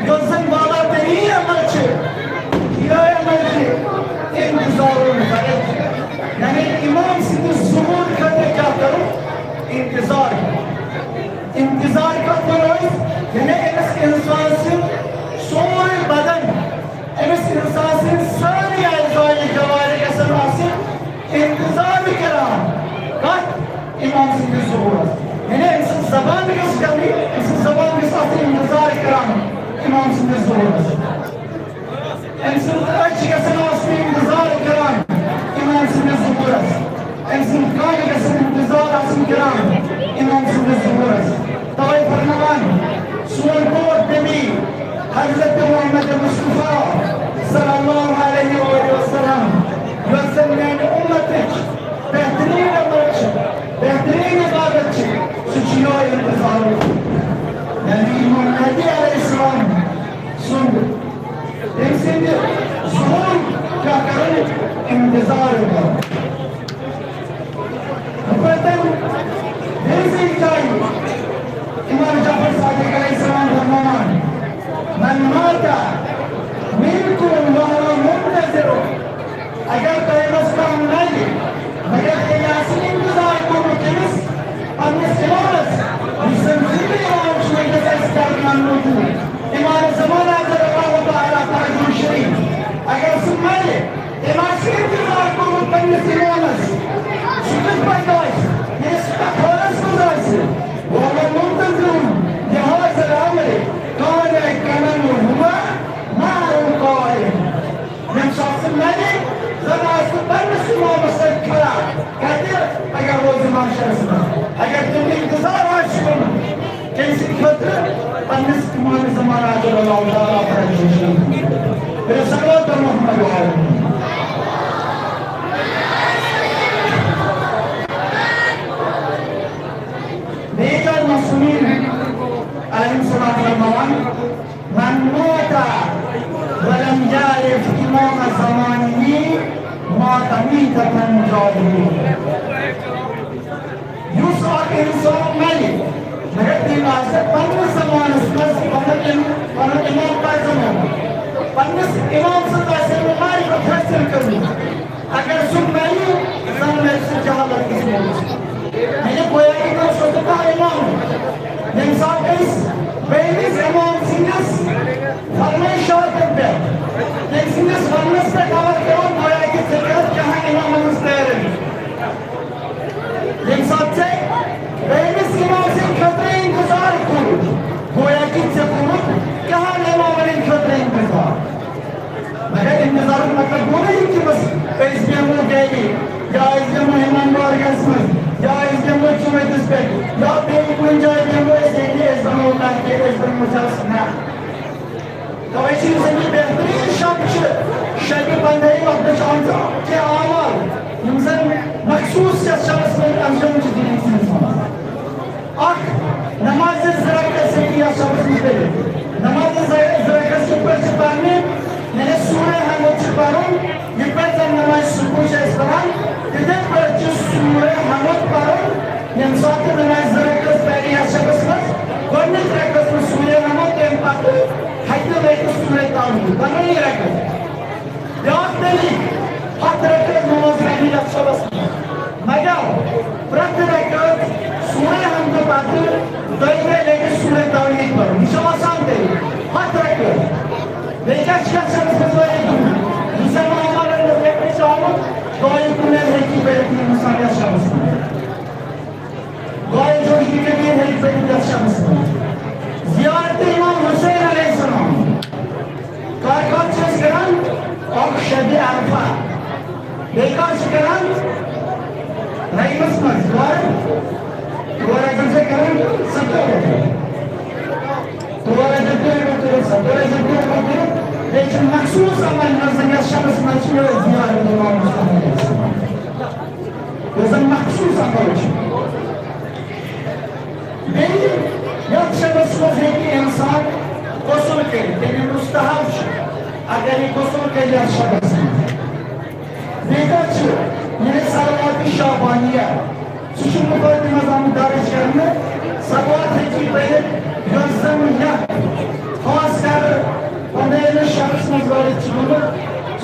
یۄس زن والا ترین عمل چھِ، یہِ عمل چھِ انتظار الفرج، یعنی امام سٕنٛدِ ظہوٗر خٲطرٕ کیٛاہ کرُن؟ انتظار۔ انتظار کتھ ونو أسۍ؟ یعنی أمِس انسان سٕنٛد سورُے بدن، أمِس انسان سٕنٛدۍ سٲری اعضاء جوارح گژھن آسٕنۍ انتظار کران۔ کتھ؟ امام سٕنٛدِس ظہوٗرس۔ یعنی أمۍ سٕنٛز زبان گٔژھ کرٕنۍ، أمۍ سٕنٛز زبان گٔژھ آسٕنۍ انتظار کران امام سٕنٛدِس ظہوٗرس۔ أمۍ سٕنٛز أچھ گژھن آسٕنۍ انتظار کران امام سٕنٛدِس ظہوٗرس۔ أمۍ سٕنٛدۍ کن گژھن انتظار آسٕنۍ کران امام سٕنٛدِس ظہوٗرس۔ توے فرماوان سون قوت نبی حضرت محمد مصطفیٰ صلی اللہ علیہ وآلہ وسلم، یۄس زن میانہِ امتٕچ بہترین عمل چھِ، بہترین عبادت چھِ، سُہ چھُ یِہوٚے انتظار۔ یعنی امام مہدی علیہ السلام سُنٛد، تٔمۍ سٕنٛدِ ظہوٗر پننِس امام زمان عاجل اللہ تعالیٰ فرمٲیِتھ۔ بیٚیہِ صلوات محمد علیہ۔ بیٚیہِ کیٛاہ معصومین علیہم السلام فرماوان، من مات ولم يعرف امام زمانه مات میتة جاہلیہ۔ یُس اکھ انسان مرِ، مگر تٔمۍ آسہِ نہٕ پننِس زمانس منٛز پنُن اِم-، پنُن امام پرزنومُت، پننِس امام سٕنٛز آسہِ نہٕ معرفت حٲصِل کٔرمٕژ، اگر سُہ مرِ، زن مرِ سُہ جہالت کِس موتس۔ یعنی گویا کہِ تٔمِس اوس نہٕ کانٛہہ امام۔ ییٚمہِ ساتہٕ أسۍ بیٚیِس امام سٕنٛدِس فرمٲیشاتن پٮ۪ٹھ، تٔمۍ سٕنٛدِس وننس پٮ۪ٹھ عمل کرو، گویا کہِ ژےٚ کٔرٕتھ کہن امامن ہٕنٛز پیروی۔ ییٚمہِ ساتہٕ ژےٚ بیٚیِس امام سٕنٛدِ خٲطرٕ انتظار کوٚرُتھ، گویا کہِ ژےٚ کوٚرُتھ کہن امامن ہٕنٛدِ خٲطرٕ انتظار۔ مگر انتظارُک مطلب گوٚو نہٕ یہِ کہِ بس أسۍ بیٚہمو گرِ، یا أسۍ بیٚہمو امام بارگاہس منٛز، یا أسۍ بیٚہمو جُمعہ دِس پٮ۪ٹھ، یا بیٚیہِ کُنہِ جایہِ بیٚہمو أسۍ ییٚتہِ، أسۍ بناوو تاکہِ أسۍ بناوو جلسہٕ۔ نہ۔ توے چھِ یُس زن یہِ بہترین شب چھِ، شبِ پندہہِ وقتہٕ چھِ آمژٕ کینٛہہ اعمال، یِم زن مخصوص یتھ شبس منٛز انجام چھِ دِنہٕ انسانس۔ اکھ، نماز زٕ رکعت ہیٚکہِ یتھ شبس منٛز پٔرِتھ۔ نماز زٕ، زٕ رکعت کِتھ پٲٹھۍ چھِ پرنہِ؟ یعنی سورہ حمد چھِ پرُن، یِتھ پٲٹھۍ زن نماز صبح چھِ أسۍ پران، تِتھے پٲٹھۍ چھِ سورہ حمد پرُن۔ ییٚمہِ ساتہٕ تہِ نماز زٕ رکعت پرِ یتھ شبس منٛز، گۄڈٕنِچ رکعت منٛز سورہ حمد، تمہِ پتہٕ ہیٚکہِ نہٕ لٔگِتھ سورہ توحید، دۄنوٕنی رکعت۔ بیٛاکھ دٔلیٖل، ہتھ رکعت نماز پرنہِ یتھ شبس منٛز۔ مگر پرٛٮ۪تھ رکعت سورہ حمدٕ پتہٕ دۄیہِ دۄہہِ لگہِ سورہ توحید پرُن۔ یہِ چھُ آسان تیٚلہِ ہتھ رکعت۔ بیٚیہِ کیٛاہ چھِ یتھ شبس منٛز واریاہ کٲم؟ یُس زن محمد علی رکعت چھُ آمُت، دۄیہِ کُنہِ ہیٚکہِ پٔرِتھ یہِ انسان یتھ شبس منٛز۔ دعائے جوشی کے لیے ہے، پھر دس شمس۔ زیارت امام حسین علیہ السلام۔ کر کر چیز کران؟ اور شب عرفہ۔ بیکار سے کران؟ رحمت مز۔ اور، اور اگر سے کران، ستر۔ اور اگر سے کران، ستر۔ لیکن مخصوص عمل نظر یا شمس مز زیارت امام حسین علیہ السلام۔ یُس زن مخصوٗص عمل چھُ۔ بیٚیہِ یتھ شبس منٛز ہیٚکہِ انسان غسل کٔرِتھ، یعنی مستحب چھُ، اگر یہِ غسل کٔرِتھ یتھ شبس منٛز۔ بیٚیہِ کتھ چھِ، یعنی صلوات شعبانیہ، سُہ چھُ مُفردِ منٛز آمُت درج کرنہٕ، صلوات ہیٚکہِ یہِ پٔرِتھ، یۄس زن یتھ خاص کر پندہمِس شبس منٛز وٲرِتھ چھِ گوٚمُت،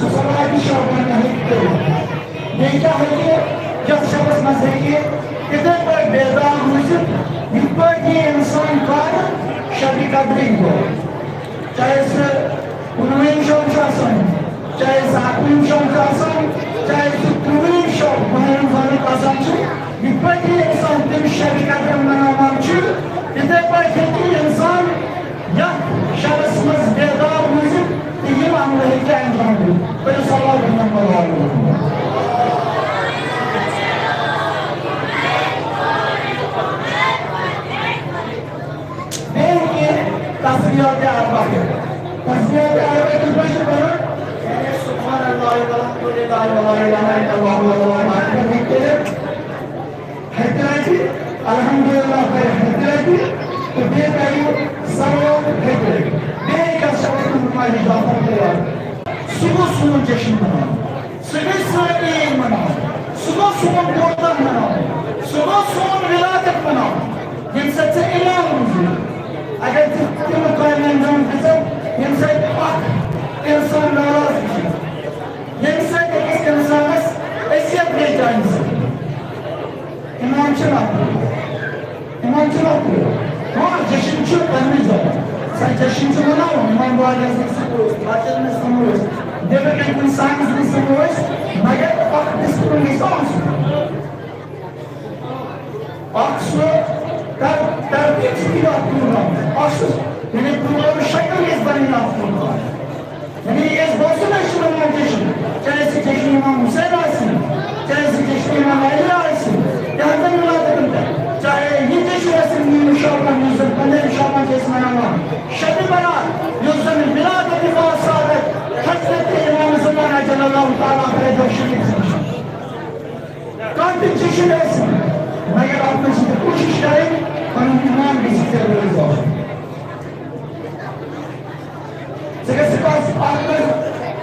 سُہ صلوات شعبانیہ ہیٚکہِ پٔرِتھ۔ بیٚیہِ کیٛاہ ہیٚکہِ یَتھ شبس منٛز ہیٚکہِ یِتھَے پٲٹھۍ بیدار روٗزِتھ، یِتھ پٲٹھۍ یہِ اِنسان کَر شبِ قدرٕے دۄہ؟ چاہے سُہ کُنوُہِم شب چھُ آسان، چاہے سُہ اَکوُہِم شب چھُ آسان، چاہے سُہ ترٛۆوُہِم شب ماہِ رمضانُک آسان چھُ، یِتھ پٲٹھۍ یہِ اِنسان تَمہِ شبِ قدر مناوان چھُ، تِتھَے پٲٹھۍ ہیٚکہِ یہِ اِنسان یتھ شبس منٛز بیدار روٗزِتھ تہٕ یِم عملہٕ ہیٚکہِ انجام دِتھ۔ پٔرِو صلوات محمد علیہ۔ بیٚیہِ کینٛہہ تسبیحات اربع۔ تسبیحات اربع کِتھ پٲٹھۍ چھِ پران؟ سبحان اللہ والحمد للہ ولا الہ الا اللہ واللہ اکبر۔ ہتہِ لٹہِ الحمدللہ پرِ، ہتہِ لٹہِ، تہٕ بیٚیہِ پرِ صلوات ہتہِ لٹہِ۔ بیٚیہِ کیٛاہ چھِ اَتھ منٛز ماجہِ جعفر تیار؟ سُہ گوٚو سون جشن مناوُن، سُہ گٔے سٲنۍ عیٖد مناوٕنۍ، سُہ گوٚو سون بوٚڑ دۄہ مناوُن، سُہ گوٚو سون ولادت مناوُن، ییٚمہِ سۭتۍ ژےٚ انعام روٗزُے۔ اگر ژٕ تِم کامہِ انجام دِژکھ، ییٚمہِ سۭتۍ اکھ انسان ناراض گژھِ، ییٚمہِ سۭتۍ أکِس انسانس اذیت گٔے چانہِ سۭتۍ۔ امام چھِ نفری۔ امام چھِ نفری۔ ہاں، جشن چھُ پننہِ جایہِ۔ سۄ جشن چھُ مناوُن۔ امام باقی اعظم سۭتۍ اوس، فاطر نبی سۭتۍ اوس، نیبر کٮ۪ن کُنہِ سانس نبی سۭتۍ اوس، مگر اکھ ڈسپلن گژھِ آسُن۔ اکھ سُہ تر-، ترتیب چھِ یہِ اکھ پروگرام۔ اکھ سُہ، یعنی پروگرام شکل گژھِ بنٕنۍ اکھ پروگرام۔ یعنی یہِ گژھِ باسُن، أسۍ چھِ مناوان جشن۔ چاہے سُہ جشن امام حسین آسہِ، چاہے سُہ جشن امام علی آسہِ، یا زن ولادتن پٮ۪ٹھ۔ چاہے یہِ جشن آسہِ نیم شعبان، یُس زن پندہمہِ شعبان چھِ مناوان۔ شب برات، یُس زن ولادت با سعادت حضرت امام زمان جل اللہ تعالیٰ عنہ شریف چھُ۔ کانٛہہ تہِ چیٖز چھُنہٕ اَسہِ، مگر اَتھ منٛز چھِ ژےٚ کوٗشِش کَرٕنۍ، پَنُن ایمان گژھِ ژےٚ روزِ آسُن۔ ژٕ گژھِ بس اَتھ منٛز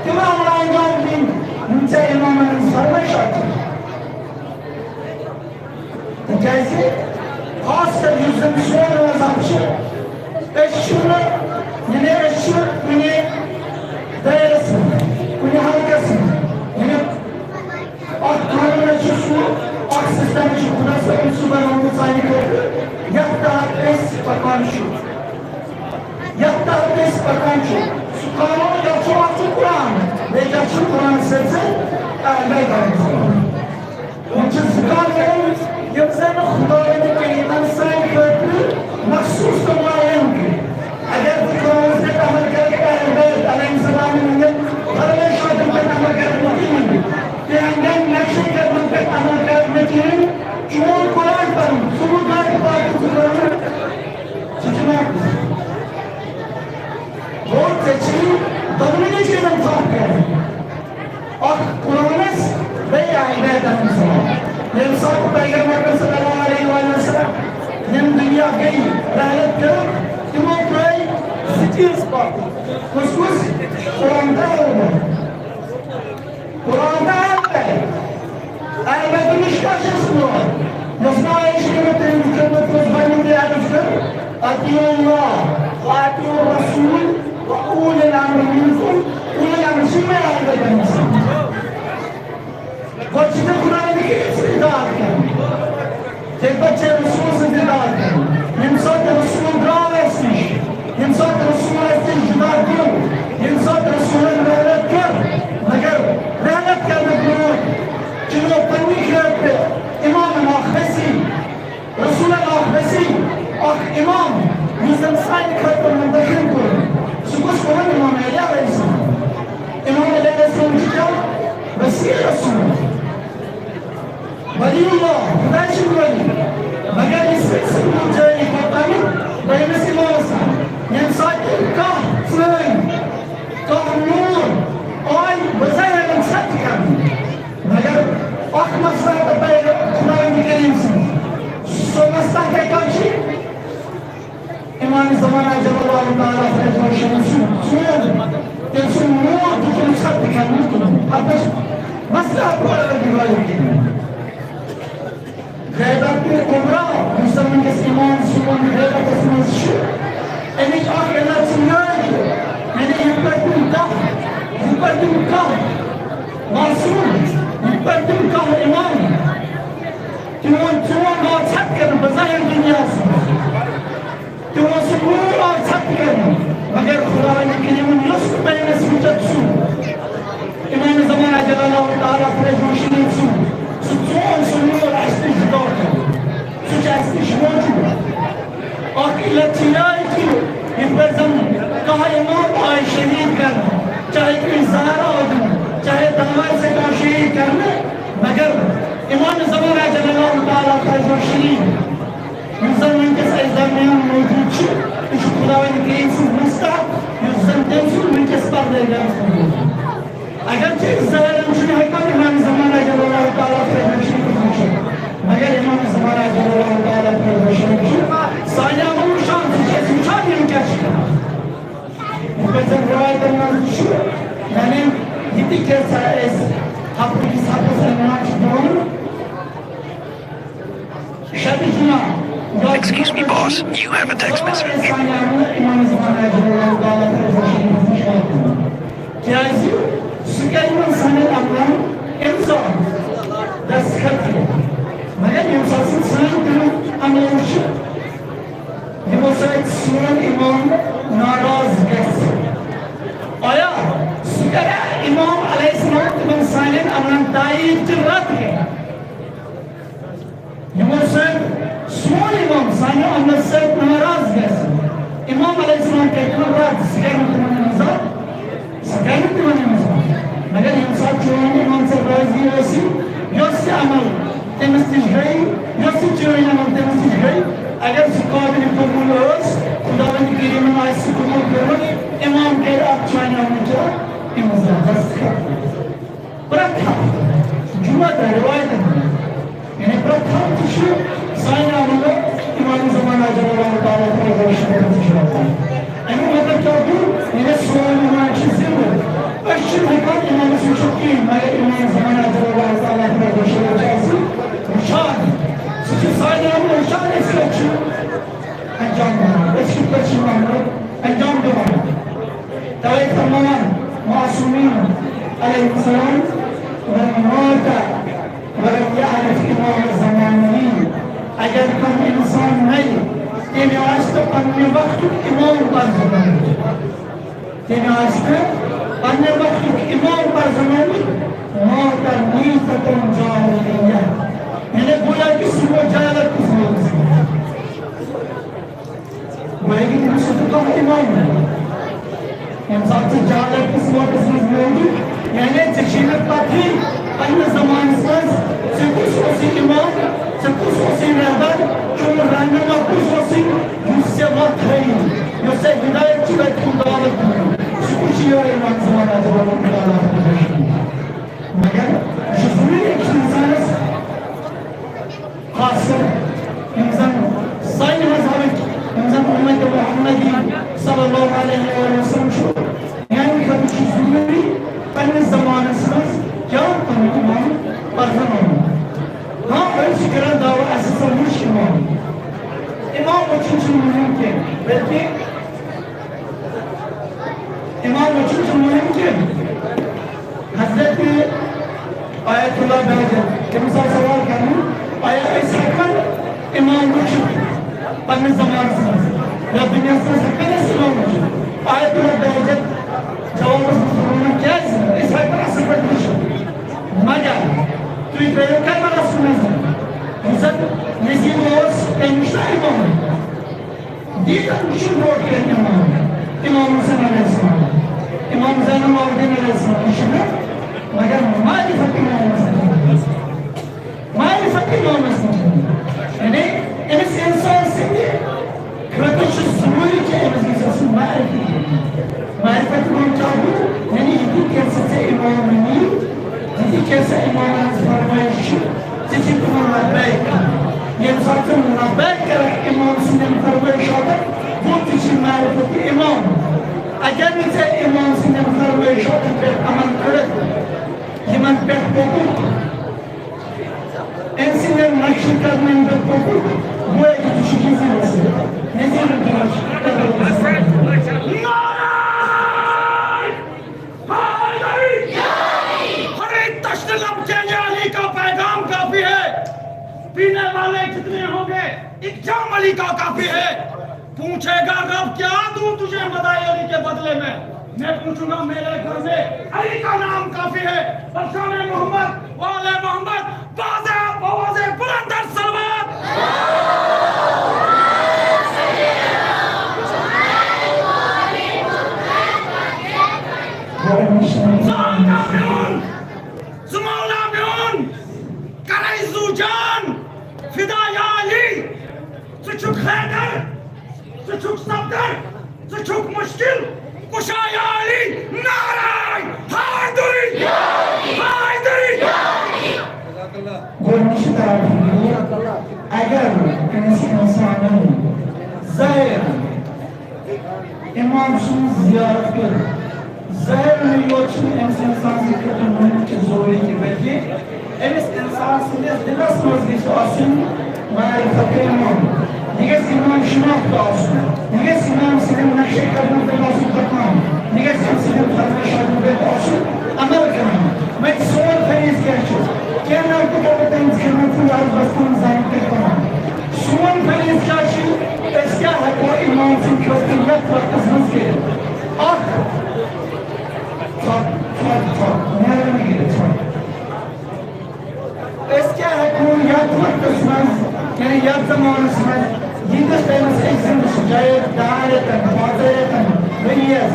تِم عمل انجام دِنۍ، یِم ژےٚ امامن ہٕنٛز فرمٲیشات چھِ۔ تِکیٛازِ خاص کر یُس زن سون مذہب چھُ، أسۍ چھِنہٕ، یعنی أسۍ چھِ کُنہِ دٲیرس منٛز، کُنہِ حلقس منٛز، یعنی اکھ قانون چھُ سُہ، اکھ سسٹم چھُ خدا صٲبن سُہ بنومُت سانہِ خٲطرٕ، یتھ تحت أسۍ پکان چھِ، یتھ تحت أسۍ پکان چھِ۔ سُہ قانون یتھ چھُ، اکھ چھُ قرآن، بیٚیہِ کیٛاہ چھُ قرآن سۭتۍ سۭتۍ اہل بیت۔ یِم چھِ زٕ کامہِ، یِم زَن خداوند کریٖمن سانہِ خٲطرٕ مخصوٗص تہٕ معین کٔرۍ۔ اگر ژٕ قرآنس پٮ۪ٹھ عمل کرکھ، اہل بیت علیہم السلام ہٕنٛدٮ۪ن فرمٲیشاتن پٮ۪ٹھ عمل کرکھ نہٕ کِہیٖنۍ، تِہنٛدٮ۪ن نقشے قدمن پٮ۪ٹھ عمل کرکھ نہٕ کِہیٖنۍ، چون قرآن پرُن، ژٕ وُچھ گاڑِ پاکن ژٕ قرآن، ژٕ چھُکھ نہٕ، گوٚو ژےٚ چھُے دۄنوٕنی چیٖزن تھپھ کرٕنۍ۔ اکھ قرآنس، بیٚیہِ اہل بیتن ہٕنٛز۔ ییٚمہِ ساتہٕ پیغمبر صلی اللہ علیہ وآلہ وسلم ییٚمہِ دُنیا گٔیہِ، رحلت کٔرٕکھ، تِمو ترٛٲے زٕ چیٖز پتھ۔ کُس کُس؟ قرآن تہٕ اہل بیت۔ قرآن تہٕ اہل بیت۔ اہل بیتن نِش کیٛاہ چھِ اَسہِ برونٛہہ؟ یۄس مےٚ عٲیشہ کٔرمٕژ، تٔمۍ وٕچھمُت اوس گۄڈٕنیُکُے عرض کٔر، اطیعوا اللہ و اطیعوا الرسول و اولی الامر منکم، اولی الامر چھِ یِمے اہل بیت۔ گۄڈٕ چھِ ژےٚ خداوندِ کریم سٕنٛز اطاعت کرٕنۍ، تَمہِ پتہٕ چھےٚ رسول سٕنٛز اطاعت کرٕنۍ۔ ییٚمہِ ساتہٕ رسول درٛاو اَسہِ نِش، ییٚمہِ ساتہٕ رسول اَسہِ نِش جُدا گوٚو، ییٚمہِ ساتہٕ رسولن رحلت کٔر، مگر رحلت کرنہٕ برونٛٹھ چُنو پننہِ خٲطرٕ امام اکھ وصی، رسولن اکھ وصی، اکھ امام، یُس زن سانہِ خٲطرٕ منتخب کوٚر۔ سُہ کُس کوٚرُن؟ امام علی علیہ السلام۔ امام علی علیہ السلام چھُ کیٛاہ؟ وصی رسول۔ ولی اللہ، خداے سُنٛد ولی۔ مگر یہِ سلسلہٕ روٗد جٲری کوٚت تامَتھ؟ دوٚیمِس امامس تام۔ ییٚمہِ ساتہٕ تِم کانٛہہ ژٲنۍ، کانٛہہ نوٗر آے بظٲہِرَن ثبت کرنہٕ۔ مگر اکھ مسئلہ تہٕ پیغ-، خداوند کریم سٕنٛز۔ سُہ مسئلہ کیٛاہ چھُ؟ امام زمانہ جل اللہ تعالیٰ عنہ سُنٛد سون، تٔمۍ سُنٛد نوٗر دیُتمُت ثبت کرنہٕ کِہیٖنۍ۔ اَتھ منٛز مسئلہ پٲدٕ گژھِ۔ غیبت کبریٰ، یُس زن وٕنکیٚس امام سون غیبتس منٛز چھُ، اَمِچ اکھ علت چھِ یِہوٚے کہِ، یعنی یِتھ پٲٹھۍ تِم کانٛہہ، یِتھ پٲٹھۍ تِم کانٛہہ معصوم، یِتھ پٲٹھۍ تِم کانٛہہ امام، تِمن، چون ناو ژھۄپہٕ کرنہٕ بظاہر دُنیاہس منٛز۔ تِمو سُہ نوٗر آو ژھۄپہٕ کرنہٕ، مگر خداوند کریمن یُس نہٕ پانس وٕچھتھ سُہ، امام زمانہ جل اللہ تعالیٰ عنہ سُنٛد، سُہ ژون سُہ نوٗر اَسہِ نِش جُدا کرُن۔ سُہ چھُ اَسہِ نِش موجود۔ اکھ علت چھِ یِہوٚے کہِ یِتھ پٲٹھۍ زن کانٛہہ امام آیہِ شہید کرنہٕ، چاہے کُنہِ زہر آو دِنہٕ، چاہے تلوارِ سۭتۍ آو شہید کرنہٕ، مگر امام زمانہ جل اللہ تعالیٰ عنہ شریف، یُس زن وٕنکیٚس اَسہِ درمیان موجود چھُ، یہِ چھُ خداوند کریم سٕنٛز مستحق، یُس زن تٔمۍ سُنٛد وٕنکیٚس پردے گرس منٛز موجود۔ اگرچہِ ظٲہرن چھُنہٕ ہٮ۪کان امام زمانہ جل اللہ تعالیٰ عنہ شریفس وٕچھِتھ، مگر امام زمانہ جل اللہ تعالیٰ عنہ شریف چھُ سانہِ عملو وٕچھان، سُہ چھُ اَسہِ وٕچھان یِم کیٛاہ چھِ کران۔ یِتھ پٲٹھۍ زن رِوایتن منٛز تہِ چھُ، یعنی یہِ تہِ کینٛژھا أسۍ ہفتہٕ کِس ہفتس عنوان چھِ دِوان۔ شبِ جمعہ، یتھ Excuse me, boss. You have a text message. سانہِ عملو امام زمانہ جل اللہ تعالیٰ عنہ شریفس نِش واتناوان۔ کیٛازِ؟ سُہ کَرِ یِمَن سانٮ۪ن عملن اِلزام، دستخط کٔرِتھ۔ مگر ییٚمہِ ساتہٕ سُہ سٲنۍ تِم عمل وٕچھِ، یِمو سۭتۍ سون امام ناراض گژھِ، آیا سُہ کَرِ امام علیہ السلام تِمَن سانٮ۪ن عملن تایید کِنہٕ رد کَرِ؟ یِمو سۭتۍ سون امام سانہِ عملہٕ سۭتۍ ناراض گژھِ، امام علیہ السلام کرِ تِمن رد، سُہ کرِ نہٕ تِمن منٛز اکھ، سُہ کرِ نہٕ تِمن منٛز اکھ۔ مگر ییٚمہِ ساتہٕ چون امام ژےٚ راضی ٲسی، یۄس تہِ عمل تٔمِس نِش گٔے، یۄس تہِ چٲنۍ عمل تٔمِس نِش گٔے، اگر سُہ قابلِ قبول ٲس، خداوند رِوایتَن منٛز۔ یعنی پرٛٮ۪تھ ہفتہٕ چھُ سانہِ عملہٕ امام زمان عجل اللہ تعالیٰ عنہ رضا شریٖفَس نِش واتان۔ اَمیُک مطلب کیٛاہ گوٚو؟ یعنی سون ایمان چھُ زِندٕ۔ أسۍ چھِنہٕ ہٮ۪کان اِمامَس وٕچھِتھ کِہیٖنۍ، مگر امام زمان عجل اللہ تعالیٰ عنہ رضا شریٖف چھُ اَسہِ وٕچھان۔ سُہ چھُ سانہِ عملہٕ وٕچھان، أسۍ کیٛاہ چھِ انجام دِوان، أسۍ کِتھ پٲٹھۍ چھِ یِم عملہٕ انجام دِوان۔ توے فرمان معصومین علیہ السلام، من مات ولم یعرف امام زمانہ، اگر کانٛہہ انسان مَرِ، تٔمۍ آسہِ نہٕ پننہِ وقتُک امام پرزٕنومُت۔ تٔمۍ آسہِ نہٕ پننہِ وقتُک امام پرزٕنومُت، مات میتۃ جاہلیہ، یعنی گویا کہِ سُہ گوٚو جہالت کِس موتس منٛز۔ گویا کہِ تٔمِس اوس نہٕ کانٛہہ امام۔ ییٚمہِ ساتہٕ ژٕ جہالت کِس موتس منٛز موٗدُکھ، یعنی ژےٚ چھے نہٕ پتہٕے پننِس زمانس منٛز ژےٚ کُس اوسُے امام، ژےٚ کُس اوسُے رہبر، چون رہنما کُس اوسُے، یُس ژےٚ وتھ ہٲوِن، یُس ژےٚ ہدایت چھُ تتہِ کُن دعوت دِوان۔ سُہ کُس چھُ یورٕ امام زمان عجل اللہ تعالیٰ عنہ؟ مگر یہِ چھُ ضروٗری أکِس انسانس خاص کر یِم زن سانہِ مذہبٕکۍ، یِم زن اُمت محمدی صلی اللہ علیہ وآلہ وسلم چھُ، میانہِ خٲطرٕ چھُ ضروٗری پننِس زمانس منٛز کیٛاہ پنُن امام پرزٕناوُن۔ ہاں، أسۍ چھِ کران دعویٰ، اَسہِ ہسا وُچھ امام۔ امام وٕچھُن چھُنہٕ مُہِم کینٛہہ، بلکہِ امام وٕچھُن چھُ مُہِم کینٛہہ۔ حضرت آیت اللہ بہجت، تٔمِس آو سوال کرنہٕ، آیا أسۍ ہٮ۪کوا امام وٕچھِتھ پننِس زمانس منٛز؟ یا دُنیاہس منٛز ہٮ۪کوا أسۍ امام وٕچھِتھ؟ آیت اللہ بہجت جوابس منٛز فرمووُن، کیٛازِ نہٕ؟ أسۍ ہٮ۪کو اصل پٲٹھۍ وٕچھِتھ۔ مگر تُہۍ ترٲیِو کربلاہس منٛز، یُس زن یزید اوس، تٔمۍ وٕچھ نا امام۔ ییٖتیٛاہ وٕچھِو برونٛٹھ کَنہِ امام، امام حسین علیہ السلام، امام زین العابدین علیہ السلام، یہِ چھُنہٕ مگر معرفت امام حسین علیہ السلام۔ معرفت امام حسین علیہ السلام۔ یعنی أمِس اِنسان سٕنٛدِ خٲطرٕ چھُ ضروٗری کہِ أمِس گژھِ آسُن معرفت۔ معرفت امام کیٛاہ گوٚو؟ یعنی یہِ تہِ کینٛژھا ژےٚ امام ؤنِو، یہِ تہِ کینٛژھا امام ہٕنٛز فرمٲیش چھِ، ژےٚ چھِ تِمن لبیک کرٕنۍ۔ ییٚمہِ ساتہٕ ژٕ لبیک کرکھ امام سٕنٛدٮ۪ن فرمٲیشاتن، گوٚو ژےٚ چھِ معرفت امام۔ اگر نہٕ ژےٚ امام سٕنٛدٮ۪ن فرمٲیشاتن پٮ۪ٹھ عمل کٔرِتھ، یِمن پٮ۪ٹھ پوٚکُتھ، أمۍ سٕنٛدٮ۪ن نقشہِ قدمن پٮ۪ٹھ پوٚکُتھ، گویا کہِ ژٕ چھُکھ یزیدس سۭتۍ، یزیدُک دِوان چھُ۔ نعرہ حیدری! ہر ایک تشنہ لب کے لیے علی کا پیغام کافی ہے۔ پینے والے جتنے ہوں گے، ایک جام علی کا کافی ہے۔ پوچھے گا رب، کیا دوں تجھے مدائے علی کے بدلے میں؟ میں پوچھوں گا، میرے گھر میں علی کا نام کافی ہے۔ بس شان محمد، وآل محمد، باز، بواز بلند صلوات۔ زمانہ میون، زمانہ میون، کرے زو جان، فدا یا علی۔ ژٕ چھُکھ حیدر، ژٕ چھُکھ صفدر، ژٕ چھُکھ مشکل کشا یا علی۔ نعرہ حیدری، حیدری۔ گۄڈٕنِچ کتھ یہِ، اگر کٲنٛسہِ اِنسانَن ظٲہِر امام سٕنٛز زیارت کٔر۔ ظٲہِرٕے یوت چھُنہٕ أمِس اِنسان سٕنٛدِ خٲطرٕ مُمکِن ضروٗری کینٛہہ، بلکہِ أمِس اِنسان سٕنٛدِس دِلس منٛز گژھِ آسُن معرفت امام۔ یہِ گژھِ امام شناخت آسُن۔ یہِ گژھِ امام سٕنٛدٮ۪ن نقشے قدمن پٮ۪ٹھ آسُن پکان۔ یہِ گژھِ أمۍ سٕنٛدٮ۪ن فرمٲیشاتن پٮ۪ٹھ آسُن عمل کران۔ وۄنۍ سون فریضہٕ کیٛاہ چھُ؟ کینٛہہ نہ کوٗتاہ بہٕ تُہٕنٛز خدمت کُن عرض گژھٕ تُہٕنٛز زانکٲری کران۔ سون فریضہٕ کیٛاہ چھُ؟ أسۍ کیٛاہ ہٮ۪کو امام سٕنٛدِ خٲطرٕ یتھ وقتس منٛز کٔرِتھ؟ اکھ، ژھۄپ، ژھۄپ، ژھۄپ، مہربٲنی کٔرِتھ ژھۄپ۔ أسۍ کیٛاہ ہٮ۪کو یتھ وقتس منٛز، یعنی یتھ زمانس منٛز، ییٖتِس ٹایمس أسۍ زِندٕ چھِ، چاہے دَہَن رٮ۪تن، پانٛژن رٮ۪تن، ؤریَس،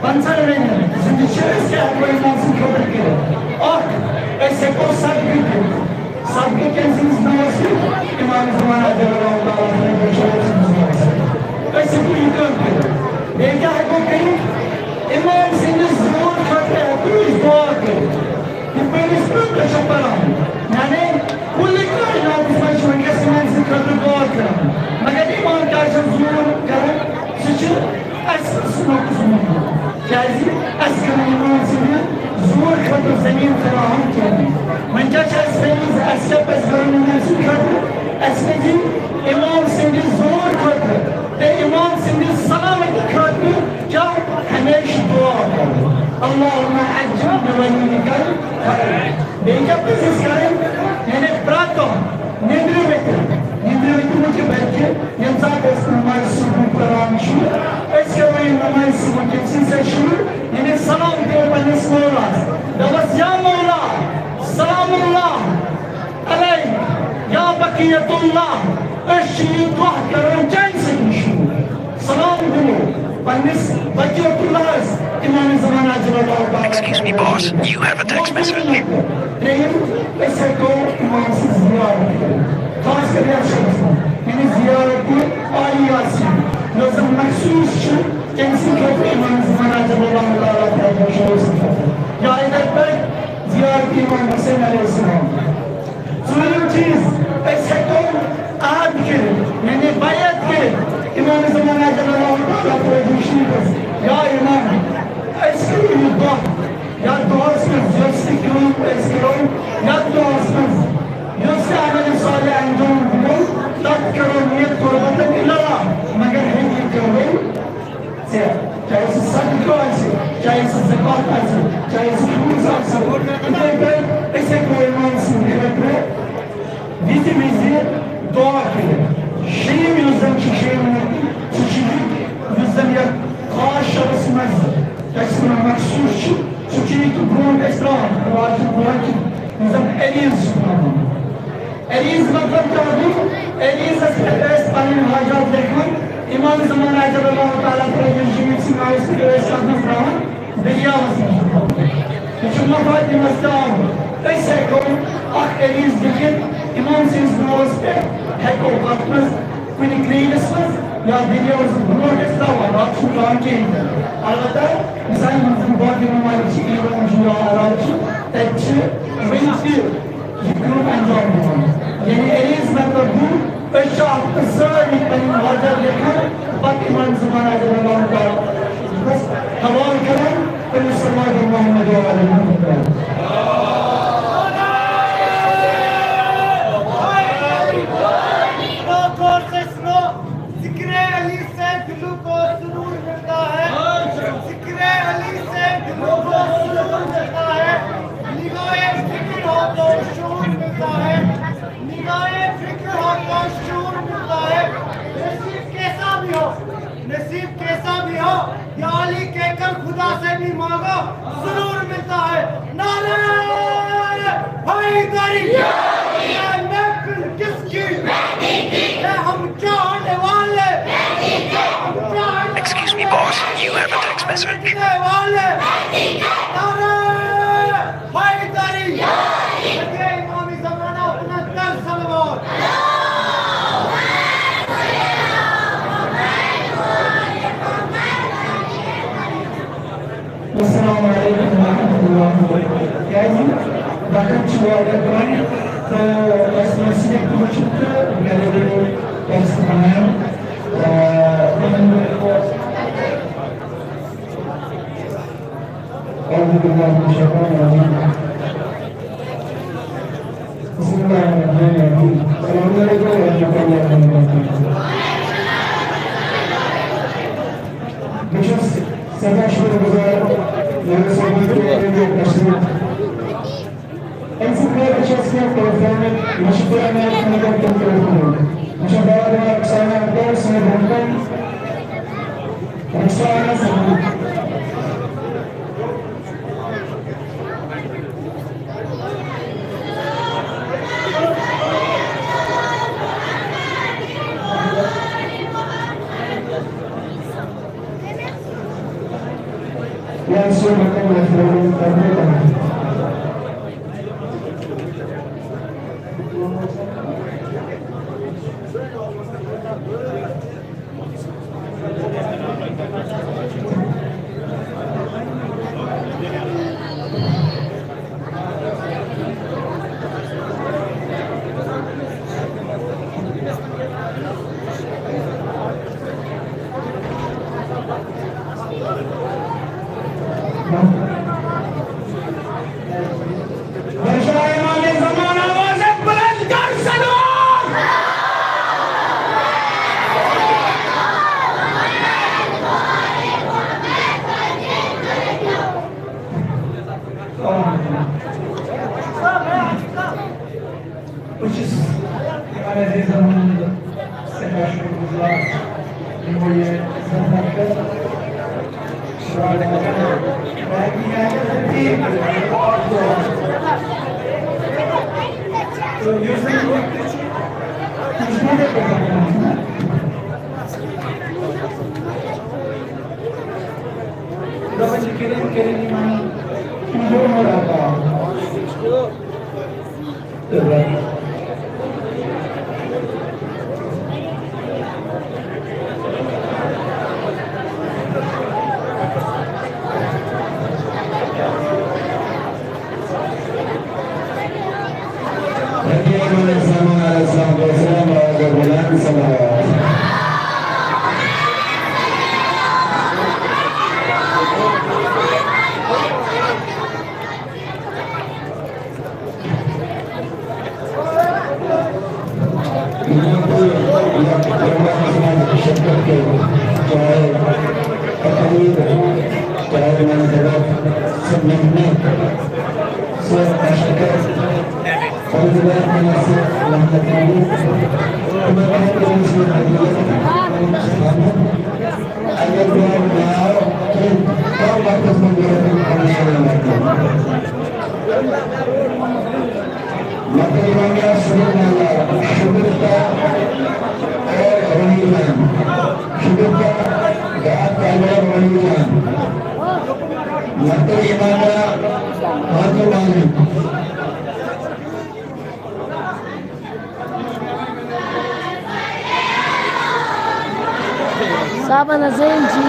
پنٛژاہن ؤرین زِندٕ چھِ، أسۍ کیٛاہ ہٮ۪کو امام سٕنٛدِ خٲطرٕ کٔرِتھ؟ اکھ، أسۍ ہٮ۪کو صدقہٕ دِتھ۔ صدقہٕ کٔمۍ سٕنٛدِس ناوس پٮ۪ٹھ؟ امام زمان رضی اللہ تعالیٰ عنہ سٕنٛدِس ناوس پٮ۪ٹھ۔ أسۍ ہٮ۪کو یہِ کٲم کٔرِتھ۔ بیٚیہِ کیٛاہ ہٮ۪کو کٔرِتھ؟ امام سٕنٛدِس زوٗر خٲطرٕ ہٮ۪کو أسۍ دُعا کٔرِتھ۔ یِتھ پٲٹھۍ أسۍ پرٛٮ۪تھ دۄہ چھِ پران۔ اَسہِ سُہ نۄقصان۔ کیٛازِ؟ اَسہِ کٔر نہٕ اِمام سٕنٛدِ ظہوٗر خٲطرٕ زٔمیٖن فراہم کینٛہہ۔ وۄنۍ کیٛاہ چھِ اَسہِ فیملی؟ اَسہِ کیٛاہ پَزِ کَرُن اِمام سٕنٛدِ خٲطرٕ؟ اَسہِ پَزِ اِمام سٕنٛدِ ظہوٗر خٲطرٕ تہٕ اِمام سٕنٛدِ سلامتی خٲطرٕ کیٛاہ؟ ہمیشہِ دُعا کَرُن۔ اللہم عجل بولیکَ الفرج۔ بیٚیہِ کیٛاہ پَزِ اَسہِ کَرٕنۍ؟ یعنی پرٛٮ۪تھ دۄہ نیٚنٛدرِ ؤتھِتھ، نیٚنٛدرِ ؤتھِتھ نہٕ کینٛہہ، بلکہِ ییٚمہِ ساتہٕ أسۍ نمازِ صبح پران چھِ، أسۍ کرو یہِ نمازِ صبح کٔمۍ سٕنٛدِ سۭتۍ شروع؟ یعنی سلام دِیو پننِس مولاہس، دپس، یا مولا، سلام اللہ علیک، یا بقیت اللہ، أسۍ چھِ یہِ دۄہ کران چانہِ سۭتۍ شروع۔ سلام دِمو پننِس بقیت اللہس، امام زمان عجل اللہ تعالیٰ۔ Excuse me, boss, you have a text message. ترٛیٚیِم، أسۍ ہٮ۪کو امام سٕنٛز زیارت کٔرِتھ۔ خاص کر یتھ شعبس منٛز، یعنی زیارت آل یاسین، یۄس زن مخصوص چھِ کٔمۍ سٕنٛدِ خٲطرٕ؟ امام زمان عجل اللہ تعالیٰ فرمایشو سٕنٛدِ خٲطرٕ۔ یا یِتھے پٲٹھۍ زیارت امام حسین علیہ السلام۔ ژوٗرِم چیٖز، أسۍ ہٮ۪کو عہد کٔرِتھ، یعنی بیعت کٔرِتھ امام زمان عجل اللہ تعالیٰ فرمایشو شریفس، یا امام، أسۍ کٔرِو یہِ دۄہ یتھ دۄہس منٛز یۄس تہِ کٲم أسۍ کرو، یتھ دۄہس منٛز یۄس تہِ عمل صالح انجام دِمو، تتھ کرو نیت قربت اللہ، مگر ہیٚکہِ یہِ کرو ژےٚ، چاہے سُہ صدقہٕ آسہِ، چاہے سُہ زکوٰۃ آسہِ، چاہے سُہ خمس آسہِ، یِتھے پٲٹھۍ أسۍ ہیٚکو امام سٕنٛدِ خٲطرٕ وِزِ وِزِ دعا کٔرِتھ۔ شیٚیِم یُس زن چھُ، شیٚیِم نقطہٕ، سُہ چھُ یہِ، یُس زن یتھ خاص شعبس منٛز اَسہِ وَنان مخصوٗص چھُ، سُہ چھُ یہِ کہِ برٛونٛٹھ اَسہِ ترٛاوان، رِواج چھُ برٛونٛٹھ کہِ یُس زَن عریٖض چھُ ترٛاوان۔ عریٖض مطلب کیٛاہ گوٚو؟ عریٖضس پٮ۪ٹھ ٲسۍ پَنٕنۍ حاجات لیکھان۔ امام زمان عجل اللہ تعالیٰ فرمایشو شریف سٕنٛدِ ناوٕ سۭتۍ ٲسۍ تَتھ منٛز ترٛاوان، دٔریاوَس منٛز چھُ ترٛاوان۔ یہِ چھُ مفاتِحَس تام۔ أسۍ ہٮ۪کو اکھ عریٖض لیکھِتھ، امام سٕنٛدِس ناوَس پٮ۪ٹھ ہٮ۪کو اَتھ منٛز کُنہِ کرٛیٖلِس منٛز یا دٔریاوَس برونٛٹھ ٲسۍ ترٛاوان، اَتھ چھُنہٕ ترٛاوان کِہیٖنۍ تہِ۔ البتہ مثالہِ منٛز زَن باقٕے ممالِک چھِ، ایران چھُ یا عراق چھُ، تَتہِ چھِ وٕنہِ تہِ یہِ کٲم انجام دِوان۔ یعنی عریٖض مطلب گوٚو، أسۍ چھِ اَتھ منٛز سٲری پنٕنۍ حاجت لیکھان، پتہٕ امام زمان عجل اللہ تعالیٰ حوالہٕ کران، تٔمِس صلی اللہ محمد و آل محمد۔ ذکر علی سے دلوں کو سرور ملتا ہے، ذکر علی سے دلوں کو سرور ملتا ہے، نگاہ فکر ہو تو شعور ملتا ہے، نگاہ فکر ہو تو شعور ملتا ہے۔ نصیب کیسا بھی ہو، نصیب کیسا بھی ہو، یا علی کہہ کر خدا سے بھی مانگو، ضرور ملتا ہے۔ نعرہ حیدری! یہ محفل کس کی؟ یہ ہم چاہنے والے، ہم چاہنے Excuse me, boss. You have a text message. والے۔ نعرہ حیدری! یہ امام زمانہ اپنا در صلوات۔ السلام علیکم ورحمۃ اللہ وبرکاتہ۔ کیٛازِ وقت چھُ واریاہ کم تہٕ اَسہِ منٛز چھِ کینٛہہ کٲشِر تہٕ گرِ گرِ ٹیکسٹ بناوان۔ آ، تِمن دۄہن اوس أعوذ باللہ من الشیطان الرجیم۔ بسم اللہ الرحمن الرحیم۔ السلام علیکم ورحمۃ اللہ وبرکاتہ۔ بہٕ چھُس سٮ۪ٹھاہ شُکر گُزار میانہِ صٲبن تہٕ میانہِ پرٛزنٹ۔ أمۍ سٕنٛدِ خٲطرٕ چھِ اَسہِ کینٛہہ تحفہٕ آمٕتۍ، مےٚ چھِ پوٗرٕ محنت کٔرمٕژ تِم تحفہٕ دِنۍ۔ مےٚ چھِ دعوت دِوان رُخسانا اختر سٕنٛدِ برٛونٛہہ کَنہِ۔ رُخسانا سٕنٛدِ۔ بجائے امام زمان آواز بلند کر سلام۔ بہٕ چھُس یِمن عزیزن ہُنٛد سٮ۪ٹھاہ شُکُر گُزار، یِمو یہِ زحمت کٔر۔ تہٕ یُس زن یہِ چھُ، یہِ چھُ واریاہ پٮ۪ٹھ آمُت۔ دَپان چھِ کٔرِو، کٔرِو یِمن ہُنٛد مراد۔ اگر بہٕ ناو کینٛہہ کم وقتس منٛز نیرن تِم پننہِ سلامت۔ مطلب امام یار شکر اللہ، شکر کا اور رحیم خان، شکر کا گاہ کامران رحیم خان، مطلب امام یار حاکم عالم۔ صاحبنا زين جي.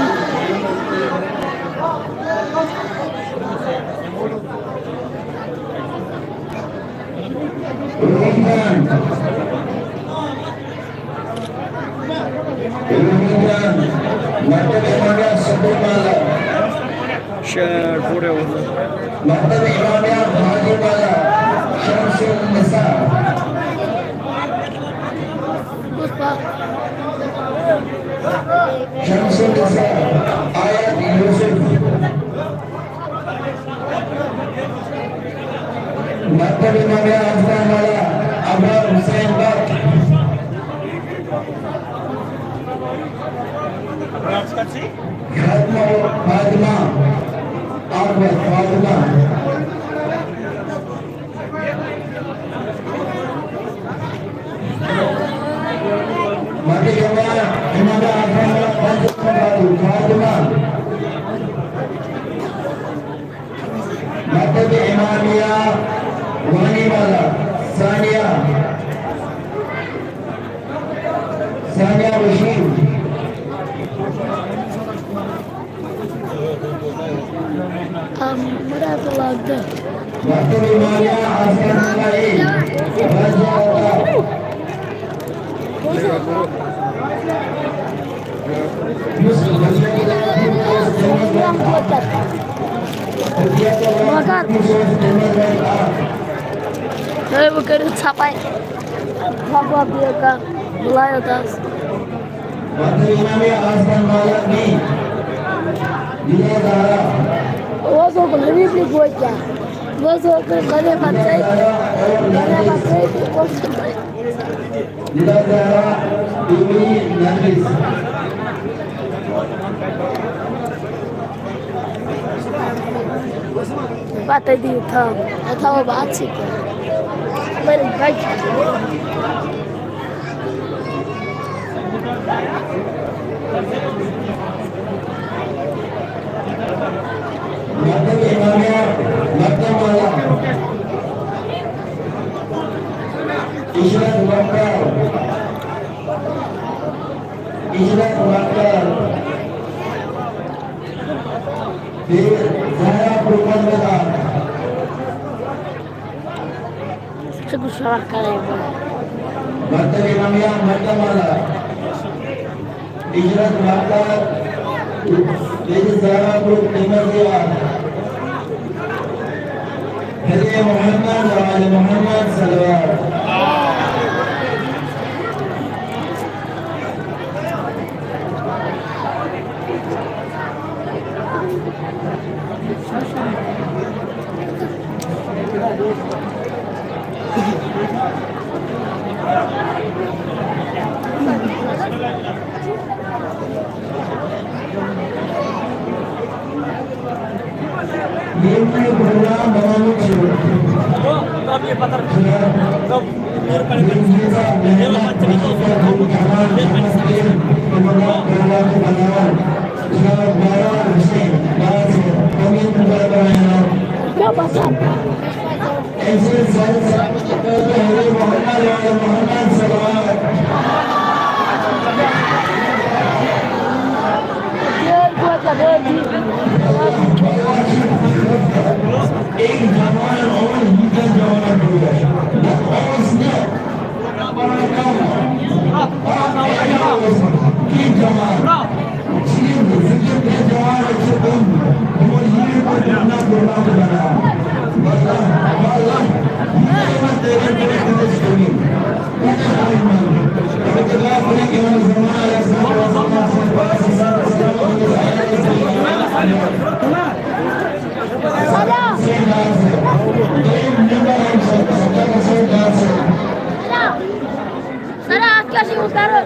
شعر پورے ہوئے۔ مکتب امامیہ حاجی والا شمس النساء۔ شمس النساء آیت یوسف۔ مکتب امامیہ آستان والا ابرار حسین بٹ۔ فاطمہ، فاطمہ، احمد، فاطمہ۔ مکہ جمعہ، امام اعظم، فاطمہ۔ مکتب امامیہ، وانی والا، ثانیہ، ثانیہ بشیر۔ مراد اللہ۔ مکتب امامیہ آستان والا اے، راجہ عطا۔ مگر ہے، وۄنۍ کٔرِو ژھپاے۔ ژھپھ وۄپھ دِیِو کانٛہہ، بُلایو تَس۔ مطلب امام آستان والا نہیں، دیا زہرا۔ وہ تو غریب نہیں بول کیا؟ وہ تو غریب بچے، غریب بچے۔ دلا زہرا، بیوی نرگس۔ پتہ دِیِو تھاو، تھاوو بہٕ اَتھسٕے پٮ۪ٹھ۔ بٔرِتھ بَچہِ۔ مطلب امامیہ، مطلب والا۔ عشرت مکار۔ عشرت مکار۔ بیٚیہِ زہرا پروپن مکار۔ ژٕ کُس شرح کرے وۄنۍ؟ مکتب امامیہ مکہ والا۔ ہجرت مکہ، بیٚیہِ زہرا گروپ نمبر دِوان۔ آل محمد و آل محمد صلوات۔ ییٚمہِ پروگرام بناونُک چھُ۔ ییٚمہِ ییٖژاہ محنت، مُشقت، ہُم کھٮ۪وان، جمع کٔرِتھ، تِمن پروگرام بناوان۔ جناب مروان حسین، بہٕ حظ چھُس پننہِ مُبارک بناوان۔ کیٛاہ باسان؟ سَر، اَتھ کیٛاہ چھُ یِوان کَرُن؟